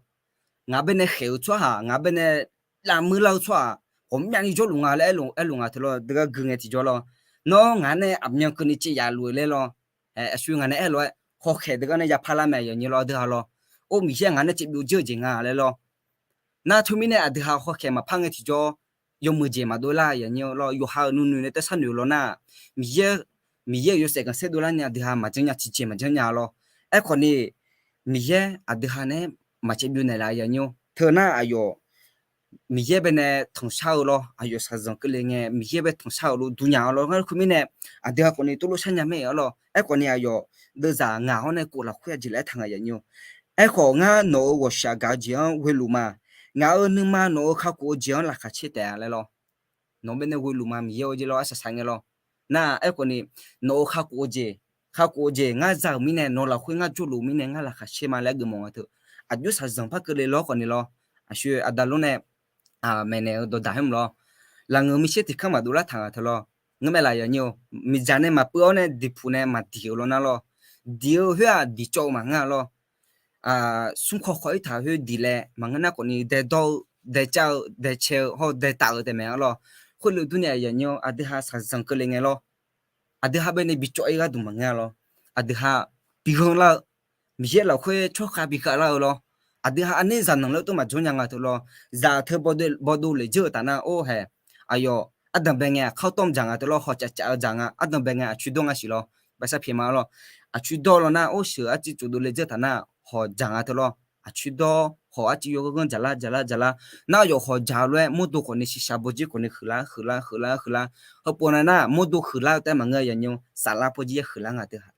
ngaq baenae khaeq-eu tsawrhaq, ngaq baenae lavmuiq lar-eu tsawrhaq ghawqmyavni jawrluf nga laer aerluf nga teu lawr, deugar gui ngae tiqjawr lawr, nawr ngaq nae aqmyan keuvni caev yaf luf-eu laer lawr, aqshoe ngaq nae aer lof-aer hawkhaeq deugar nae yapar lar mae yanyir lawr, aqdui ha lawr, or Miqyaer ngaq nae caevbyov dzeur-eu jeq nga laer lawr, nar teumirnae aqdui ha hawkhaeq maqpar ngae tiqjawr, yawmuiq jeq maqdov lar yanyir lawr, yawqha-euq nuinoeq nae taer sharnoeq-eu lawr nar, Miqyaer, Miqyaer-euq yawshaef ganqsaer dovlar ni aqdui ha maqjanr nya, tiqjeq maqjanr nya lawr. Aerkhawf ni Miqyaer aqdui ha nae maqcaevbyov naeqlaf yanyir-awr, teu nar aqyawf Miqyaer baenae tanqshar-eu lawr, aqyawf shaqzanq keuvle ngae Miqyaer bae tanqshar-euq lof dur nya-awr lawr, ngar khoermirnae aqdui ha khawf ni tuvlof sharnya mae-a lawr. Aerkhawf ni aqyawf deuvzaq ngaq hawr nae kof lafkhoer aqjeq laer aertaq nga yanyir-awr, aerkhawf ngar nawq-euq ghawqshaq gaq-eu jeq-anr ghoe luf ma. Ngaq-euq nuima nawq-euq kakhof-eu jeq-anr laqkhaq caer taef-a laer lawr. Nawq baenae ghoe luf ma Miqyaer-or jeq lawr arsaq saq ngae lawr. Nar aerkhawf ni nawq-euq kakhof-eu jeq, kakhof-eu jeq ngar za-euq mirnae, nawq lafkhoer ngar jawrluf mirnae ngar laqkhaq caer ma laer geufmawf nga teu. Aqjox shaqzanq par keuvle lawr khawf ni lawr, aqshoe aqda lor nae maeqnaeq-eu dawqdaq haer mq lawr, laqngeur miqsaer tiq kanr maqdov lar taq nga teu lawr. Ngeurmae laf yanyir-or, miqdzaq nae maqpeuv-awr nae diqpuq nae maqdiq-eu lawr nar lawr, diq-eu khoer-aq diqcawv-eu maqngeur-a lawr. Smrkawv khawf irtaq khoer diq laer maqngeur nar khawf ni daedawr-eu, daecav-eu, daecae-eu hawr-eu daetaf-eu taef mae-a lawr. Khoerlof durni aqyuif aqnyir-awr aqdui ha shaqzanq keuvle ngae lawr, aqdui ha baenae bicawv-ir gharduq maqngeur-a lawr. Aqdui ha bighanr lar-eu, Miqyaer lafkhoer tsawrkhav bikhav lar-eu lawr. Aqdui ha aqner zaqnanq lar tov maqjanr nya nga teu lawr. Zaq teu bawdov lef dzeur-eu taf nar or haeq, aqyawf ardanq bae ngae aqkar tawr dzaq nga teu lawr, hawq caf caf-eu dzaq nga, ardanq bae ngae aqcoer dawr nga siq lawr. Baqsar pyaeq ma lawr. Aqcoer dawr lawr nar or sheuq arciv tsofdov le dzeur taf nar hawq dzaq nga teu lawr. Aqcoer dawr hawq arciv yawghanr ghanr dzaqlar dzaqlar dzaqlar nar, aqyawf hawq dzaq-eu lof-aer mawrdo khawf ni shiqshaq bawjir khawf ni huiqlar huiqlar huiqlar huiqlar. Heupov na nar mawrdo huiqlar-eu taef maqngeur yanyir, saflar pawjir-aer huiqlar nga teu ha.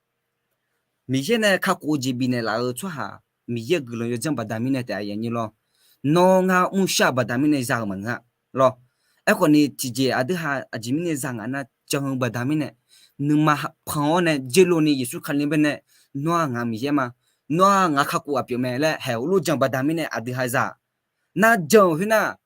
Miqyaer nae kakhof-eu jeq bifnaeq laf-eu tsawrhaq, Miqyaer-euq guiqlanq yawdzanr baqda mirnae taef-a yanyir lawr. Nawr ngar mrshar-euq baqda mirnae za-euq maqngeur-a lawr. Aerkhawf ni tiqjeq aqdui ha aqjeq mirnae za ngaq nar jan-eu baqda mirnae, nuima pan-awr nae dzeurlov ni Yeqsur Kali baenae, nawr-aq ngaq Miqyaer ma, nawr-aq ngaq kakhof ghaq pyeuf mae laer haeq heulof jan-eu baqda mirnae aqdui ha za-aq, nar jan-euq khoer nar,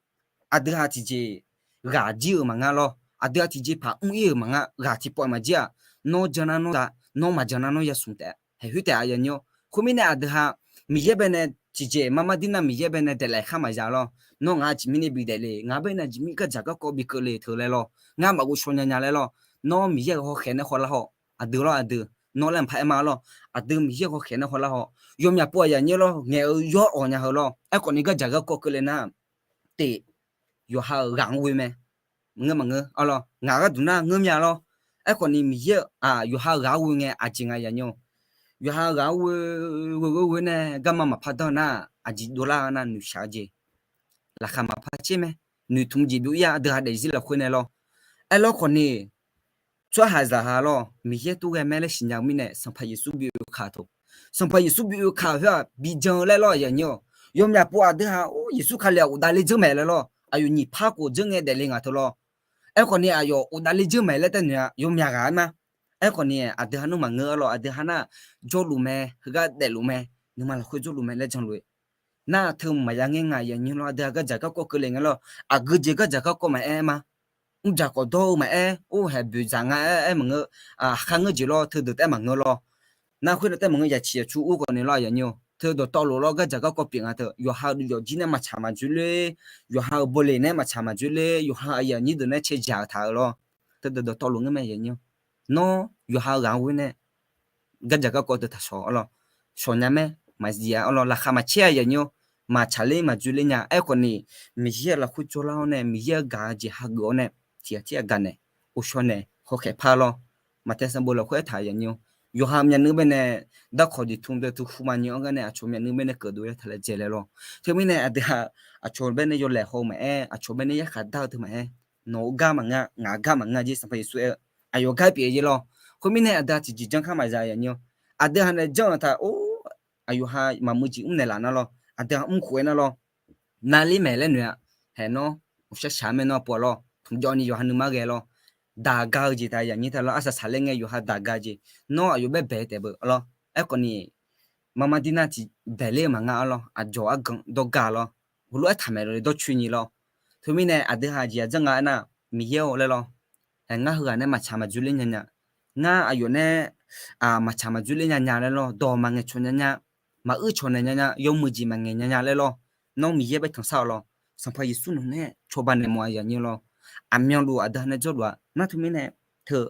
aqdui ha tiqjeq ghaq jir-euq maqngeur lawr. Aqdui ha tiqjeq paq mr-ir-euq maqngeur, ghaq tiqpawf maqjir-aq, nawr jan nar nawr za, nawr maqjan nar nawr yasmq taef, haeq khoer taef-a yanyir-awr. Khoermirnae aqdui ha Miqyaer baenae tiqjeq mar mar dir nar Miqyaer baenae daeqlaef khar maqza lawr. Nawr ngaq-euq aqjeq mirnae bidaef le, ngaq baenae aqjeq mirnae gardzaq garkawv bikeuv le teu laer lawr, ngar maqghovshaw nya nya laer lawr. Nawr Miqyaer-euq hawkhaeq nae hawlar haw, aqdui lawr aqdui, nawr laer mqpar aer ma lawr. Aqdui Miqyaer-euq hawkhaeq nae hawlar haw, yawmyaq pov aqyuif aqnyir lawr, ngaeq-eu yawr awq nya heu lawr. Aerkhawf ni gardzaq garkawv keuvle nar, teq yawqha-euq ghaq-anr ghoe mae. Maqngeur maqngeur arlawr, ngaq gharduq nar ngeur mya lawr. Aerkhawf ni Miqyaer-euq, yawqha-euq ghaq-anr ghoe ngae aqjeq nga yaf nyir-awq. Yawqha-euq ghaq-anr ghoe, ghoe ghoe ghoe nae garma maqpar danr nar, aqjeq dovlar-eu nar noeqshaq-eu jeq, laqkhaq maqpar caer mae. Noeqtmq jeq byov-ir-a, aqdui ha daefzir lafkhoer nae lawr. Aerlawr khawf ni, tsawrhaqzaq ha lawr, Miqyaer tov ghae mae laer siqnya-eu mirnae Sanqpaq Yeqsur bi oekaq taq. Sanqpaq Yeqsur bi oekaq-euq khoer-aq bijan-eu laer lawr yaf nyir-awq. Yawmyaq pov aqdui ha-or, Yeqsur Kali-aq ghofdav le dzeur maeq laer lawr. Aqyawf nyiq par khof dzeur ngae daefle ngaq teu lawr. Aerkhawf ni aqyawf ghofdav le dzeur maeq laer taef noeq-a, yawmyaq ghaq-aer ma. Aerkhawf ni aqdui ha nmr maqngeur arlawr, aqdui ha nar jawrluf mae, heugar daefluf mae, nuima lafkhoer jawrluf mae laer janluf-eu. Nar teu maqya ngaer nga yaf nyir lawr, aqdui ha gardzaq garkawv keuvle ngae lawr, aqgeu jeq gardzaq garkawv maqaer ma. Mrdzaq khawf dawr-eu maqaer, or haeq boeqdzaq nga aer aer maqngeur, aqkhar ngeur jeq lawr, teudeuq taef maqngeur lawr. Nar khoernav taef maqngeur, yaqciq yaqcu ur khawf ni lawr yaf nyir-awq. Teu dawqtawvluf lawr gardzaq garkawv pyeuf nga teu, yawqha-euq yawfjir nae maqtsaq maqdzoer ler, yawqha-euq bawleq nae maqtsaq maqdzoer ler, yawqha aqyuif aqnyir deuq nae cae jaq-eu taq-eu lawr. Teudeuq dawqtawvluf ngeur mae yaf nyir-awq. Nawr yawqha-euq ghaq-anr ghoe nae gardzaq garkawv deuq taqshawq arlawr. Shawq nya mae, maqzif-a arlawr, laqkhaq maqcaer-a yaf nyir-awr, maqtsaq ler maqdzoer ler nya. Aerkhawf ni, Miqyaer-euq lafkhoer jawrlar-awr nae, Miqyaer-euq gaq-eu jeq hageuf-awr nae, tiq ghaq tir ghaq gaq naeq, ghovshaw naeq, hawkhaeq par lawr. Maqtaeq sanqbof lafkhoer aertaq yaf nyir-awr, yawqha myavnuiv baenae darkawq diqtm deuq teu hu ma nyi-anr gar nae aqcawq myavnuiv baenae keuv dov-ir taq laer dzae laer lawr. Teumirnae aqdui ha, aqcawq baenae yawlaeq haw-eu maqaer, aqcawq baenae yarkhaq dar-eu teu maqaer, nawq-eu gar maqngeur, ngaq-eu gar maqngeur jeq Sanqpaq Yeqsur aer-eu, aqyawf gar pyeuf-eu jeq lawr. Khoermirnae aqdui ha tiqjeq janr kar maqza yaf nyir-awr, aqdui ha nae janr-eu taq or, aqyawf ha maqmuiq jeq mr naeqlaf nar lawr, aqdui ha mr khof-aer nar lawr, navler maeq laer noeq-a. Haeq nawr, uqshar shaq-aer mae nawr pov-a lawr, tmqjawv ni yawqha nuima ghae lawr, daq gar-eu jeq taq yaf nyir taq lawr, arsaq saqler ngae yawqha daq gar jeq, nawr aqyawf baer baeq taef beu lawr. Aerkhawf ni, marmar dir nar tiq baeq ler-eu maqnga-a lawr, aqdzawq argan dawr gar lawr, heulof-aer taq maeq lawr le dawrcoeni lawr. Teumirnae aqdui ha jeq-aq janr nga aernar, Miqyaer-or laer lawr, haeq ngar heughaq nae maqtsaq maqdzoer ler nya nya, ngar aqyawf nae maqtsaq maqdzoer ler nya nya laer lawr, dawq maqngaeq cawq nya nya, maqeur cawq naeq nya nya, yawmuiq jeq maqngaeq nya nya laer lawr, nawr Miqyaer baer tanqsar-awq lawr. Sanqpaq Yeqsur nawq nae cawba naeq mawf-a yaf nyir lawr. Aqmyanluf aqdui ha nae jawrluf-a nar teumirnae, teu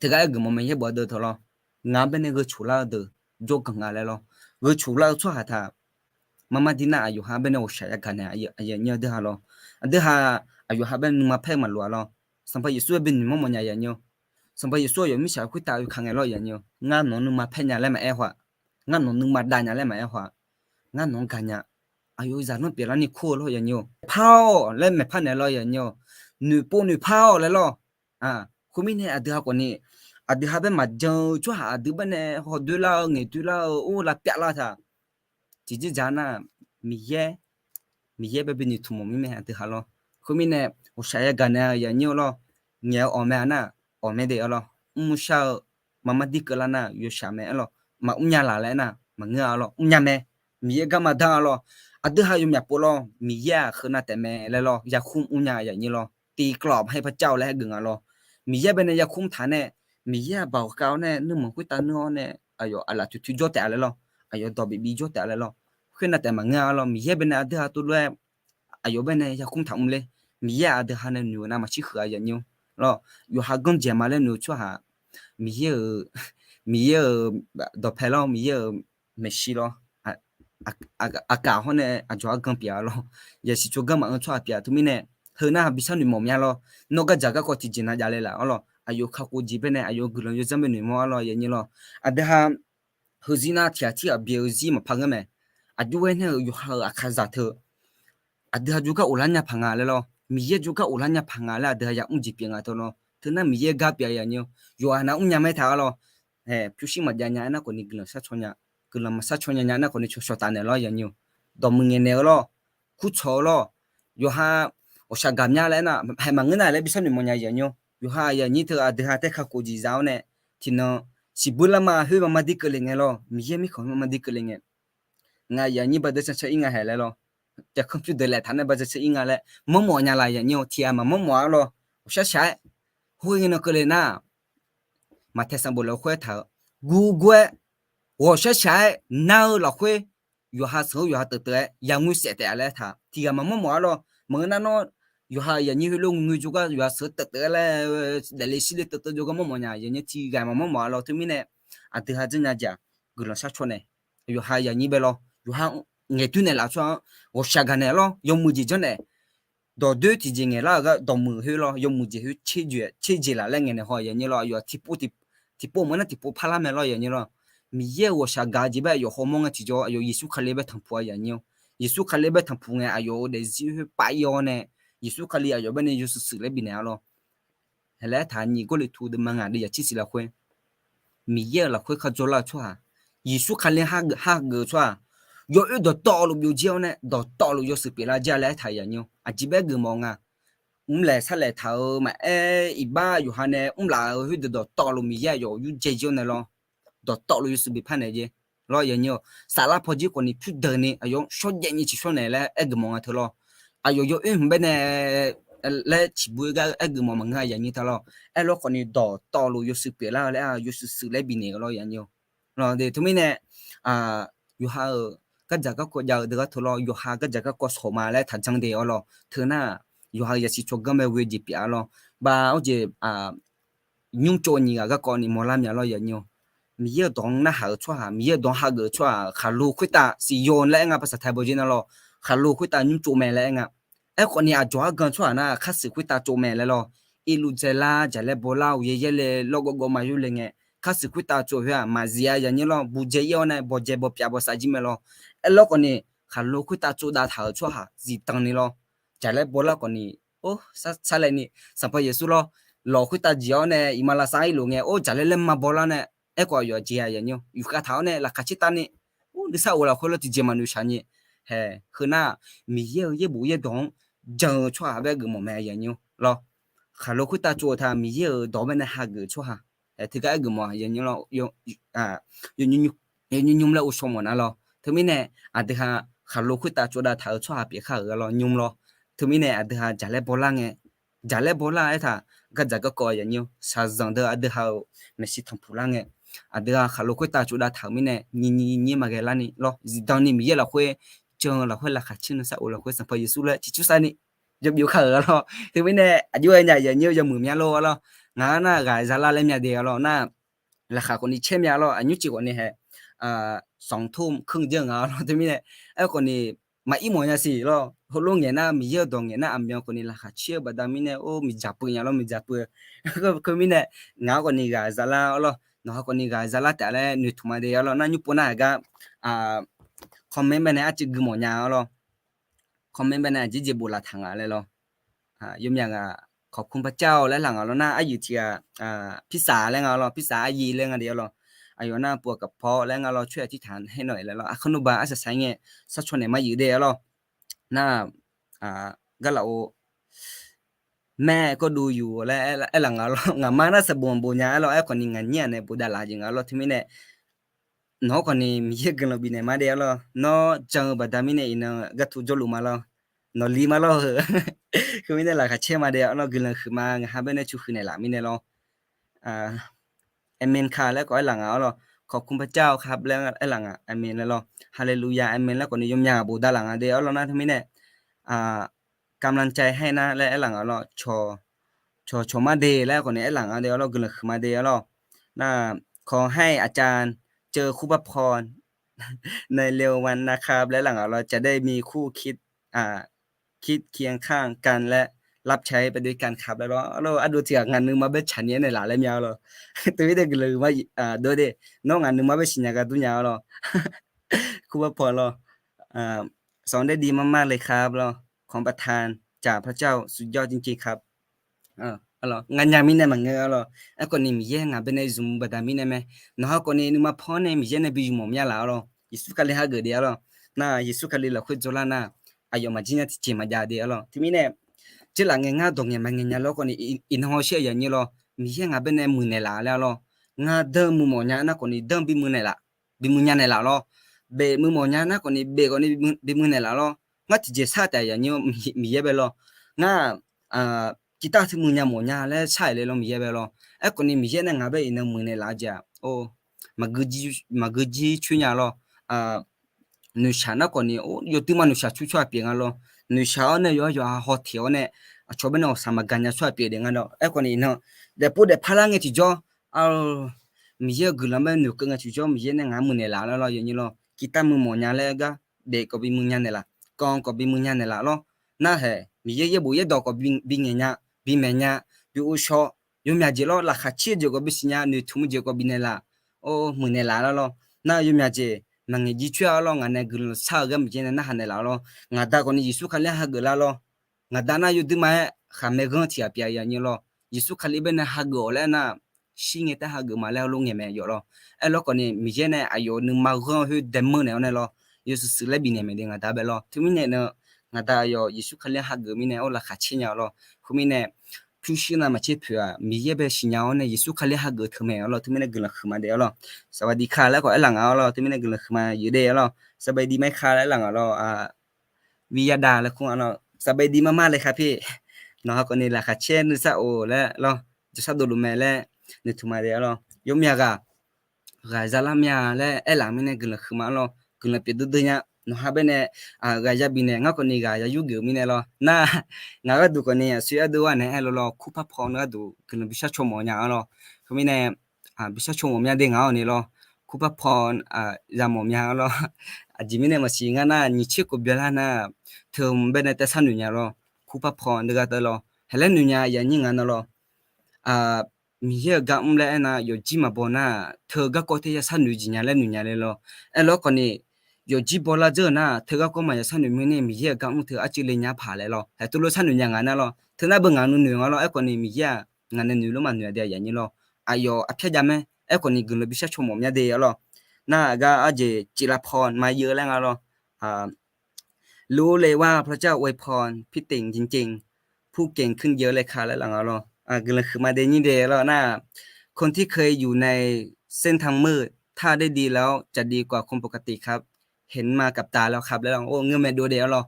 teugar aer geufmawf mae yaer bof-a deuq taq lawr, ngaq-anr baenae gheu coq lar-eu deuq jawrganq nga laer lawr, gheu coq lar-eu tsawrhaq taq, marmar dir nar aqyawf ha baenae ghawqshaq yagaq naeq aqyawf nyir aqdui ha lawr. Aqdui ha, aqyawf ha baenae nuima paer maqlof-a lawr. Sanqpaq Yeqsur-aer binoeq mawrmawf nya yaf nyir-awr, Sanqpaq Yeqsur aqyawf mirtsaq khoertav oekaq ngae lawr yaf nyir-awr, ngar nawq-anr nuima paer nya laer maqaer haw-a, ngar nawq nuima dav nya laer maqaer haw-a, ngar nawq-anr gaq nya. Aqyawf-euq zaqlanr pyeuflarni kur-eu lawr yaf nyir-awr, par-awq laer maeqpar naeq lawr yaf nyir-awr, noeqpov noeqpar-awq laer lawr. Khoermirnae aqdui ha khawfni, aqdui ha bae maqjan-eu tsawrhaq aqdui baenae hawdoer lar-eu ngaeqdoer lar-eu or lavpyav lar taq, tiqjeq dzaq nar, Miqyaer, Miqyaer bae binoeq tmq mawf mirmae aqdui ha lawr. Khoermirnae, ghawqshaq yagaq naeq-a yaf nyir-awr lawr, ngaeq-eu awq mae-a nar, awq mae de-a lawr, mrmr shar-eu marmar dir keuvlar nar yawshaq mae-a lawr, maqmr nya laq laer nar maqngeur-a lawr, mrnya mae. Miqyaer garma dar-a lawr, aqdui ha yawmyaq pov lawr, Miqyaer-aq heunav taef mae laer lawr, yarkhmr mrnya yaf nyir lawr, tiqkawv-aq haer par cav-awq laer haer geuf nga lawr. Miqyaer baenae yarkhmr taq nae, Miqyaer-aq baoq khav-awr nae nuirmanq khoertav nuir-awr nae, aqyawf aqlaf toeqtoeq jawr taef-a laer lawr, aqyawf dawq bif bif jawr taef-a laer lawr, khoernav taef maqngeur-a lawr, Miqyaer baenae aqdui ha tov lof-aer aqyawf baenae yarkhmr taq mr ler. Miqyaer-aq aqdui ha nae noeq-eu navmaqtser huiq-a yaf nyir-awr lawr, yawqha ganr dzaeq ma laer noeq-eu tsawrhaq, Miqyaer-euq, Miqyaer-euq dawqpae lawr, Miqyaer-euq maeqshi lawr, aqkaf hawr nae aqdzawq argan pyeuf-a lawr, yasiq tsawrganr maqanr tsawrhaq pyeuf-a teumirnae, heu nar bi sharnoeq mawf mya lawr, nawr gardzaq garkawv tiqjeq nav jav le laf-awr lawr, aqyawf kakhof jeq baenae aqyawf guiqlanq yawdzanr bae noeqmawr-a lawr yaf nyir lawr. Aqdui ha heuzir nar tiq ghaq tir ghaq byae-eu zir maqpar ngeur mae. Aqjox ghae nae-euq yawqha-euq aqkaqzaq teu aqdui ha jawrgar of lar nya paq nga laer lawr, Miqyaer jawrgar of lar nya paq nga laer aqdui ha yamr jeq pyeuf nga teu lawr. Teunar Miqyaer gar pyeuf-a yaf nyir-awr, yawqghaq nav mrnya mae taq-a lawr. Pyurshuir maqjav nya aernar khawfni guiqlanq sharcaw nya, guiqlanq maqsharcaw nya nya aernar khawfni cawqshawq taf naeq lawr yaf nyir-awr, dawqmuiq ngaeqnaeq-eu lawr, kurcawq-eu lawr, yawqha ghawqshaq gaq mya laer aernar haeq maqngeur nar laer bi sharnoeq mawf nya yaf nyir-awr, yawqha yaf nyir teu aqdui ha tae kakhof jeq za-awr nae, tiqnan siqbuir larma khoer marmar dir keuvle ngae lawr, Miqyaer mirkhanq marmar dir keuvle ngae, ngaq yaf nyir ba deuq cancan ir nga haeq laer lawr, jaqkanr pyur deuq laeq taq nae ba cancan ir nga laer mawrmawf nya laf yaf nyir-awr, tiq ghaq maqmawr mawf-a lawr, ghawqshaq shaq-aer, hawr-eu ngae nan keuvle nar, Maqtae sanqbof lafkhoer aertaq-eu, guvguv-aer ghawqshaq shaq-aer nar-eu lafkhoer, yawqha sheuq-eu yawqha teuv teuv-aer yaqngoe saef taef-a laer aertaq, tiq ghaq maqmawr mawf-a lawr. Maqngeur nar nawr, yawqha yaf nyir heulof ngeungoe jawrgar yawqha sheuq-eu teuv teuv-aer laer, daefle shirle teuv teuv jawrgar mawr mawf nya yaf nyir tiq ghaq maqmawr mawf-a lawr. Teumirnae aqdui ha janrnya jeq-aq, guiqlanq sharcaw naeq, yawqha yaf nyir bae lawr, yawqha ngaeqdoer naeqlaf tsawrhaq-anr ghawqshaq gaq naeq lawr, yawmuiq jeq janrnaeq dawqdoer tiqjeq ngaeqlar-euq gar dawqmuiq khoer lawr, yawmuiq jeq khoer tser jeq laf laer ngaeqnaeq haw yanyir lawr. Aqyawf tiqpov tiqpov maqnar tiqpov parlar mae lawr yanyir lawr. Miqyaer-euq ghawqshaq gaq-eu jeq bae aqyawf hawmawr ngae tiqjawr aqyawf Yeqsur Kali bae tanqpuq-a yanyir-awr. Yeqsur Kali bae tanqpuq ngae aqyawf-euq daefzir khoer pav-ir-awr nae, Yeqsur Kali aqyawf bae nae yawshuif shuif laer bifnaeq-a lawr. Hae laer aertaq nyiq Gawrliqtu deuvma ngaq deuvyaq tser siq lafkhoer, Miqyaer-euq lafkhoer kharjawr lar-eu tsawrhaq, Yeqsur Kali hageuf-eu tsawrhaq, yawoer dawqtawvluf byovjir-awr nae dawqtawvluf yawshuif pyeuflar jir-a laer aertaq yanyir-awr. Aqjeq bae geufmawf nga. Mrlaeq sarlaeq taq-euq maqaer, iqbax yawqha nae mrlaf-euq khoerdeuq dawqtawvluf Miqyaer aqyawf yurdzae jir-awr nae lawr, dawqtawvluf yawshuif bi parnaeq jeq lawr yanyir-awr. Saflar pawjir khawfni pyurdeuqni aqyawf-anr shawrjaev nyi ciqshawr naeq laer aergeuf mawf nga teu lawr. Aqyawf yawoer hmq bae nae laer ciqbur-aer gar aergeuf mawf maqngeur-a yanyir ta lawr. Aerlawr khawfni dawqtawvluf yawshuif pyeuflar-eu laer yawshuif shuif laer bifnaeq-eu lawr yanyir-awr. Lawr de teumirnae yawqha-euq gardzaq garkawv jav-eu deuq gar teu lawr, yawqha gardzaq garkawv shawq ma laer taqjanr de-awr lawr. Teunar yawqha-euq yasiq tsawrganr bae ghoe jeq pyeuf-a lawr. Bav-awr jeq nymr tsov nyiq ghaq garkawv ni mawrlar mya lawr yanyir-awr. Miqyaer-euq dawq-anr narhaq-euq tsawrhaq, Miqyaer-euq dawq-anr hageuf-eu tsawrhaq khaqlo khoertav siqyo laer aer nga, ภาษาไทย bawjer nar lawr, khaqlo khoertav nymr tsov mae laer aer nga. Aerkhawfni aqdzawq argan tsawrhaq nar khar siq khoertav tsov mae laer lawr. Irluv dzaelar, jaqlaer bawlar, uqyaer yaerle, lawrgawv gawv ma yurle ngae, khar siq khoertav tsov khoer-aq maqzif-a yanyir lawr, buqdzae ir-awr nae bawdzae bawpyav bawsav jir mae lawr. Aerlawr khawfni khaqlo khoertav tsov dav taq-euq tsawrhaq zifdan ni lawr. Jaqlaer bawlar khawfni, or, sarlaev ni, Sanqpaq Yeqsur lawr, lawq khoertav jeq-awr nae iqmalavshav irluf ngae, or, jaqlaer laer ma bawlar nae, aerkhawf aqyawf jeq-a yanyir-awr, yufkhav taq-awr nae laqkhaq caer tavni, or, nuisar of lafkhoer lawr tiqjeq maqnoeq shaq nyi. Hae, heunar, Miqyaer-euq yaerbof yaerdawq-anr jan-eu tsawrhaq bae geufmawf mae yanyir-awr lawr. Khaqlo khoertav tsov-eu ta Miqyaer-euq dawq bae nae hageuf-eu tsawrhaq, teugar aergeuf mawf yanyir-awr, yawnymr nymr laer ghovshaw mawf nar lawr. Teumirnae aqdui ha khaqlo khoertav tsov dav taq-euq tsawrhaq pyeuf khar-euq-a lawr nymr lawr. Teumirnae aqdui ha jaqlaer bawlar ngae, jaqlaer bawlar aertaq gardzaq garkawv yanyir-awr, shaqzanq deuq aqdui ha-euq maeqshi tanqpuq lar ngae, aqdui ha khaqlo khoertav tsov dav taq-euq mirnae nyiq nyiq nyir maqghae larni lawr, zifdan ni Miqyaer lafkhoer jan-eu lafkhoer laqkhaq caer nuisar of lafkhoer Sanqpaq Yeqsur laer ciqcursav ni jawrbyov khar-euq-a lawr. Teumirnae aqjox-aer nya yanyir-awr yawmuiq mya lor-a lawr. Ngaq-anr nar ghaq zalar laer mya de-a lawr nar, laqkhaq khawfni caer mya lawr, aqnymr civ khawfni hae, sanqtor keuvjeq nga-a lawr. Teumirnae aerkhawfni maqir mawf nya siq lawr. Heulof ngaeq nar, Miqyaer-euq dawq ngaeq nar aqmyan khawfni laqkhaq caer-eu baqda mirnae, or, miqdzaq peuv nya lawr, miqdzaq peuv. Khoermirnae ngaq-anr khawfni ghaq zalar-awr lawr, nawq-anr khawfni ghaq zalar taef laer noeqtmq ma de-a lawr nar, nymr pov nar-aq gar comment bae nae arcuiv gui mawf nya-a lawr. Comment bae nae aqjeq jeq bof laf taq nga laer lawr. Yawmyaq ghaq ขอบคุณพระเจ้า laer laf nga lawr nar, aryuif tiq ghaq pirsaq laer nga lawr, pirsaq aryi laer nga de-a lawr. Aqyawf nar pov-a kaqpaw laer nga lawr, coer-aq tirtaq haer nawq-aer laer lawr, aqkar nuba arsaq saq ngae sarcaw naeq mar yuif de-a lawr. Nar, garlaf-or, maer kawrduv yuf laer aerlaf nga lawr, ngaqma nar saqbof bof nya-a lawr, aerkhawfni ngaq nyir-aq nae bof davlaf jeq nga lawr. Teumirnae nawq-anr khawfni Miqyaer guiqlanq bifnaeq ma de-a lawr. Nawr jan-eu baqda mirnae iqnan gartu jawrluf ma lawr, nawqli ma lawr-eu. Khoermirnae laqkhaq caer ma de-a lawr, guiqlanq huiqma ngaq ha bae nae cu huiq naeqlaf mirnae lawr. Amen ka laer khawf aerlaf nga-a lawr, ขอบคุณพระเจ้าครับ laer aerlaf nga, amen laer lawr, haleluya, amen laer khawfni yawmyaq ghaq bof davlaf nga de-a lawr nar. Teumirnae กำลังใจให้นะ laer aerlaf nga lawr, cawq cawq mar de laer khawfni aerlaf nga de-a lawr, guiqlanq huiqma de-a lawr. Nar, ขอให้อาจารย์เจอคู่พระพร ในเร็ววันนะครับ laer aerlaf nga lawr, จะได้มีคู่คิด คิดเคียงข้างกันและรับใช้ไปด้วยกันครับ laer lawr. Ardov tiq ghaq ngaq nuima bae tsaqni-aer naeqlaf laer mya lawr. Teumirnae guiqlanq huiqma dov de, nawr ngaq nuima bae siqnya gar dur nya-a lawr. คู่พระพร lawr, สอนได้ดีมากๆเลยครับ lawr, ขอประทานจากพระเจ้าสุดยอดจริงๆครับ Nganyaf mirnae maqngeur-a lawr. Aerkhawfni Miqyaer ngaq bae nae zmq baqda mirnae mae. Nawq ha khawfni nuima paw-anr nae Miqyaer nae bi zmq mawf mya laf-a lawr. Yeqsur Kali hageuf de-a lawr. Nar, Yeqsur Kali lafkhoer dzawrlar nar, aqyawf maqjir nya tiqjeq maqjav de-a lawr. Teumirnae, tserlaf ngae ngar dawq ngaeq maqngaeq nya lawr khawfni, iqnan hawsher-eu yanyir lawr, Miqyaer ngaq bae nae muiqnaeq laf laer-a lawr. Ngar danr muiq mawf nya nar khawfni danr bi muiq naeqlaf, bi muiq nya naeqlaf lawr. Beq muiq mawf nya nar khawfni beq khawfni bi muiq naeqlaf lawr. Ngar tiqjeq sar taef yanyir Miqyaer bae lawr. Ngar tiqtav teu muiq nya mawf nya laer sar-aeq le lawr Miqyaer bae lawr. Aerkhawfni Miqyaer nae ngaq bae iqnan muiqnaeq laf-eu jeq-aq, maqgeu jir coer nya lawr. Noeqshaq nar khawfni yawduima noeqshaq coer tsawrhaq pyeuf nga lawr. Noeqshaq-awr nae yawqha yawqha haw teq-awr nae aqcawq bae nae awqsaq maqgaq nya tsawrhaq pyeuf de nga lawr. Aerkhawfni iqnan daefpov daefpar lar ngae tiqjawr, Miqyaer-euq guiqlanq bae noeqkeuv ngae tiqjawr Miqyaer nae ngaq-anr muiqnaeq laf laer lawr yanyir lawr. Tiqtav muiq mawf nya laer gar, beq khawf bi muiq nya naeqlaf, kan khawf bi muiq nya naeqlaf lawr. Narhaq Miqyaer yaerbof yaerdawq khawf bi ngaeq nya, bi maeq nya, bi ghovshaw, yawmyaq jeq lawr, laqkhaq caer-eu jeq khawf bisiq nya, noeqtmq-eu jeq khawf bifnaeq laf, or, muiqnaeq laf lar lawr. Nar yawmyaq jeq maqngaeq jircoer-a lawr, ngaq nae guiqlanq shar-eu gar Miqyaer nae narhaq naeqlaf-awr lawr, ngaq da khawfni Yeqsur Kali-anr hageuf lar lawr. Ngaq da nar yawduirma-aer khaqmae ghanr tiq ghaq pyeuf-a aqnyir lawr. Yeqsur Kali bae nae hageuf-awq laer nar, shir ngae taef hageuf ma laer heulof ngaeq mae yawf lawr. Aerlawr khawfni Miqyaer nae aqyawf nuima ghanr-eu khoer daemanr naeq-awr nae lawr, yawshuif shuif laer bifnaeq mae de ngaq da bae lawr. Teumirnae nar, ngaq da aqyawf Yeqsur Kali-anr hageuf mirnae or laqkhaq caer nya-awr lawr. Khoermirnae, pyurshuir navmaqtser poeq-aq Miqyaer bae siqnya-awr nae Yeqsur Kali hageuf teu mae-awr lawr. Teumirnae guiqlanq huiq ma de-awr lawr. Saqbaqdi ka laer khawf aerlaf ngaq-awr lawr. Teumirnae guiqlanq huiq ma yuf de-awr lawr. Saqbaqdi mar ka laer aerlaf ngaq lawr. Viryada laer kur-a lawr. Saqbaqdi mar mar laer ka pir. Nawq ha khawfni laqkhaq caer nuisar of laer lawr, jawrshar dovluf mae laer noeqtmq ma de-awr lawr. Yawmyaq ghaq ghaq zalar mya laer aerlaf mirnae guiqlanq huiq ma-awr lawr. Guiqlanq pyeuf duidui nya. Nawq ha bae nae ghaq ya bifnaeq, ngar khawfni ghaq ya yurgeuf mirnae lawr. Nar, ngaq gharduq khawfni aqsur ardeuv-a naeq-aer lawr lawr, kurpar paw-anr gharduq guiqlanq bishar caw mawf nya-awr lawr. Khoermirnae, bishar caw mawf mya de ngaq-awr ni lawr. Kurpar paw-anr ya mawf mya-awr lawr. Aqjeq mirnae maqsiq ngar nar nyiq tser khof byanlar nar, teu bae nae taef sharnoeq nya lawr. Kurpar paw-anr deugar taef lawr, haiq laer noeq nya yaf nyir ngaq nar lawr. Miqyaer-euq gar mr laer aernar, yawqjir maqbaw nar, teu garkawv taef ya sharnoeq jeq nya laer noeq nya le lawr. Aerlawr khawfni, yawqjir bawlar dzeur-eu nar, teu garkawv maqya sharnoeq mirnae Miqyaer-euq gar mr teu arcuiv le nya paq laer lawr. Haiq teulof sharnoeq nya ngaq nar lawr. Teu nar beu ngaq nuinoeq nga lawr. Aerkhawfni Miqyaer-aq ngaq nae noeq lof maqnoeq-a de aqyuif aqnyir lawr. Aqyawf arpyar jav mae. Aerkhawfni guiqlanq bishar caw mawf mya de-awr lawr. Nar aqgar arjeq ciflav paw maqyeuv laer nga lawr. รู้เลยว่าพระเจ้าอวยพร พี่เก่งจริงๆ พูดเก่งขึ้นเยอะเลยค่ะ laer laf nga lawr. Guiqlanq huiq ma de nyir de lawr nar, คนที่เคยอยู่ในเส้นทางมืด ถ้าได้ดีแล้วจะดีกว่าคนปกติครับ เห็นมากับตาแล้วครับ laer lawr. Or, ngeur mae dov de-awr lawr.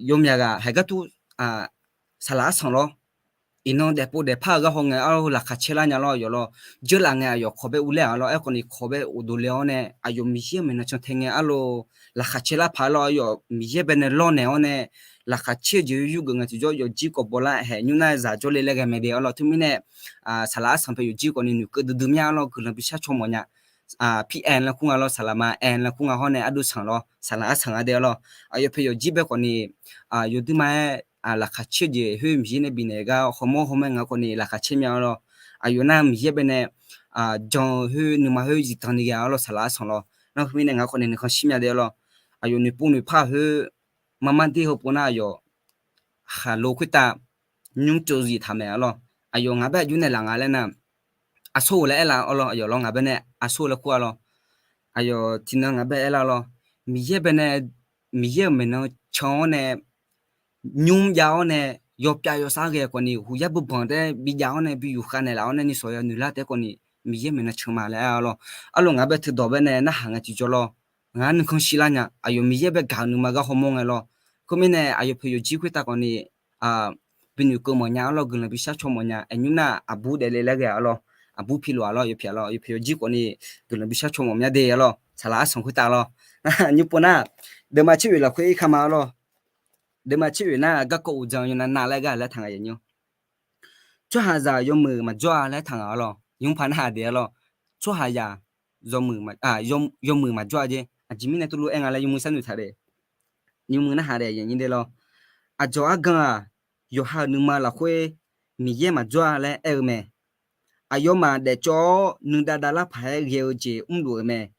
Yawmyaq ghaq haiq gar tur saqlaq arsanq lawr. Iqnan daefpov daefpar-eu gar haw ngae-awr laqkhaq caer lar nya lawr yawf lawr. Dzeurlaf ngae aqyawf kawq bae urler-aq lawr. Aerkhawfni kawq bae uqdov le-awr nae aqyawf Miqyaer-euq maeqnan cantae ngae arlawr, laqkhaq caer lar paq lawr. Aqyawf Miqyaer bae nae lawrnaeq-awr nae laqkhaq caer-eu jeq yurgeuf ngae tiqjawr yawqjir kawv bawlar haiq nymr nar zaq jawrle laer ghae mae de-awr lawr. Teumirnae saqlaq arsanq pae yawqjir khawfni noeqkeuv duidui mya-awr lawr. Guiqlanq bishar caw mawf nya. Pir aer laer kur nga lawr. Saqlaq ma aer laer kur nga hawr nae arduv sanq lawr. Saqlaq arsanq nga de-awr lawr. Aqyawf pae yawqjir bae khawfni yawduirma-aer laqkhaq caer-eu jeq khoer Miqyaer nae bifnaeq gar hawmawr hawmawr nga khawfni laqkhaq caer mya-awr lawr. Aqyawf nar Miqyaer bae nae jan-eu khoer nuima khoer zifdan ni ghae-awr lawr. Saqlaq arsanq lawr. Nar khoermirnae ngaq khawfni nuikhanr shir mya de-awr lawr. Aqyawf noeqpov noeqpar khoer marmar dir heupov nar aqyawf khaqlo khoertav nymr tsov zif taq mae-awr lawr. Aqyawf ngaq bae aqjox naeqlaf nga laer nar, aqsur-euq laer aerlar-awr lawr. Aqyawf lawr ngaq bae nae aqsur laer kur-a lawr. Aqyawf tiqnan ngaq bae aerlar lawr. Miqyaer bae nae, Miqyaer-euq maeqnan can-awr nae nymr jav-awr nae yawpyav yawsar ghae khawfni huqyar beubanq taef-aer bijav-awr nae bi yufkhav naeqlaf-awr nae nisawq ya noeqlar taef-aer khawfni Miqyaer maeqnan can ma laer aer-awr lawr. Arlawr ngaq bae teudawq bae nae narhaq ngae tiqjawr lawr. Ngaq-anr nuikhanr shirlar nya. Aqyawf Miqyaer bae gaq-euq nuima gar hawmawr ngae lawr. Khoermirnae aqyawf pae yawqjir khoertav khawfni bi noeqkeuv mawfnya-awr lawr. Guiqlanq bishar caw mawfnya. Aernyur nar aqbur daefle laer ghae-awr lawr. Aqbur pilof-a lawr. Yawpyav lawr. Yawpyav yawqjir khawfni guiqlanq bishar caw mawfnya de-awr lawr. Saqlaq arsanq khoertav lawr. Nymr pov nar, deuvma tser oeq lafkhoer irkar ma-awr lawr. Deuvma tser oeq nar garkawv uqdzan yawnav nav laer gar laer taq nga yaqnyir. Tsawrhaqzaq yawmuiq maqjawr-a laer taq nga-awr lawr. Nymr pov nar-aq de-awr lawr. Tsawrhaqzaq yawmuiq maqjawr-a jeq aqjeq mirnae tuvluv aer nga laer yawmuiq sharnoeq taq de. Yawmuiq narhaq de yaqnyir de lawr. Aqdzawq argan-aq, yawqha-euq nuima lafkhoer Miqyaer maqjawr-a laer aer-eu mae. Aqyawfmaf daefcawv-awr nuidav davlar paq-aer ghae-eu jeq mrluf-euq mae.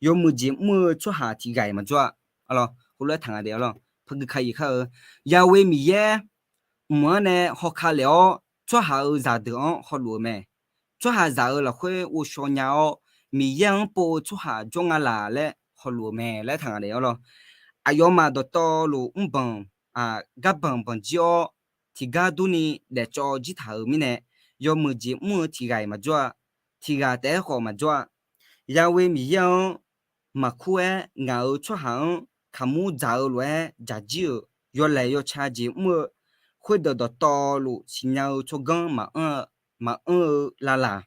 Yawmuiq jeq mr-eu tsawrhaq tiqghaq-iq maqjawr-a. Arlawr heulof-aer taq nga de-awr lawr. Paqguiq kaq-iq kar-eu, Yahweh Miqyaer mq-anr nae hawka lef-awr tsawrhaq-euq zaqdeuq-anr hawluf-euq mae. Tsawrhaqzaq-euq lafkhoer ghovshaw nya-awr, Miqyaer-anr pov-eu tsawrhaq jawr nga laq laer hawluf-euq mae laer taq nga de-awr lawr. Aqyawfmaf dawqtawvluf mrbanq, garbanq banq jir-awr, tiqgar durni daefcawv jir taq-euq mirnae, yawmuiq jeq mr-eu tiqghaq-iq maqjawr-a. Tiqghaq taef-aer khawf maqjawr-a. Yahweh Miqyaer-anr maqkur-aer ngaq-euq tsawrhaq-anr kaqmur dzaq-eu lof-aer dzaq jir-euq yawlaeq yawca jeq mr-eu khoerdeuq dawqtawvluf siqnya-eu tsawrganr maqanr-eu lalaq.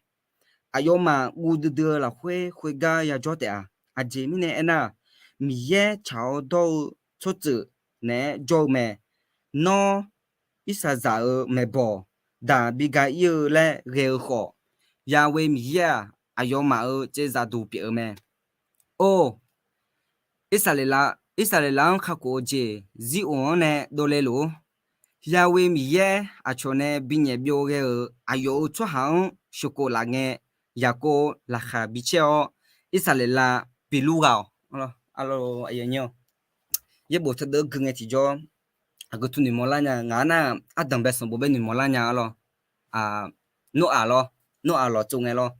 Aqyawfmaf guv duidui-eu lafkhoer khoergar yajawr taef-a. Aqjeq mirnae aernar, Miqyaer tsaq-awr dawr-eu tsawrtsuif naeq-aer jawr-eu mae. Nawr, Irsaqzaq-euq maeqbawq daq bi ga ir-eu laer ghae-eu khawf, Yahweh Miqyaer-aq, aqyawfmaf-euq caevzaq duq pyeuf-eu mae. Or, Irsaqleqlav Irsaqleqlav-anr kakhof-eu jeq Zir of-anr nae dovle luf-ur. Yawe Miqyaer aqcawq nae binyaef byov ghae-euq aqyawf-euq tsawrhaq-anr sheuqkhof laf ngae, Yaqkov laqkhaq bicaer-awr, Irsaqleqlav bilur ghaq-awq. Yaerbof teudeuv gui ngae tiqjawr, aqgeu tu noeqmawr lar nya. Ngaq-anr nar, ardanq bae sanqbof bae noeqmawr lar nya-a lawr. Noraq lawr, Noraq lawq tsov ngae lawr.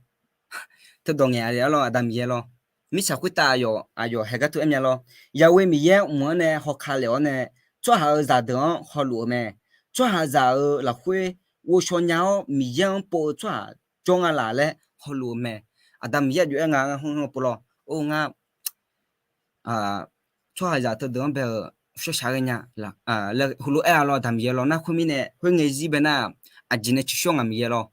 Teudawq ngaeq-a le-a lawr, Aqda Miqyaer lawr. Mirtsaq khoertav aqyawf, aqyawf haeq gar teu aer mya lawr. Yawe Miqyaer mq-anr nae hawka lef-awr nae, tsawrhaq-euq zaqdeuq-anr hawluf-eu mae. Tsawrhaqzaq-euq lafkhoer ghovshaw nya-awr, Miqyaer-anr pov-eu tsawrhaq jawr nga laf laer hawluf-eu mae. Aqda Miqyaer aqjox-aer nga ngar hmr hmr pov lawr. Or ngar tsawrhaqzaq teudeuq-anr bae-euq shawrshaq ghae nya laer heulof-aer-a lawr, Aqda Miqyaer lawr. Nar khoermirnae, khoerngae zir bae nar, aqjeq nae ciqshawr ngaq Miqyaer lawr.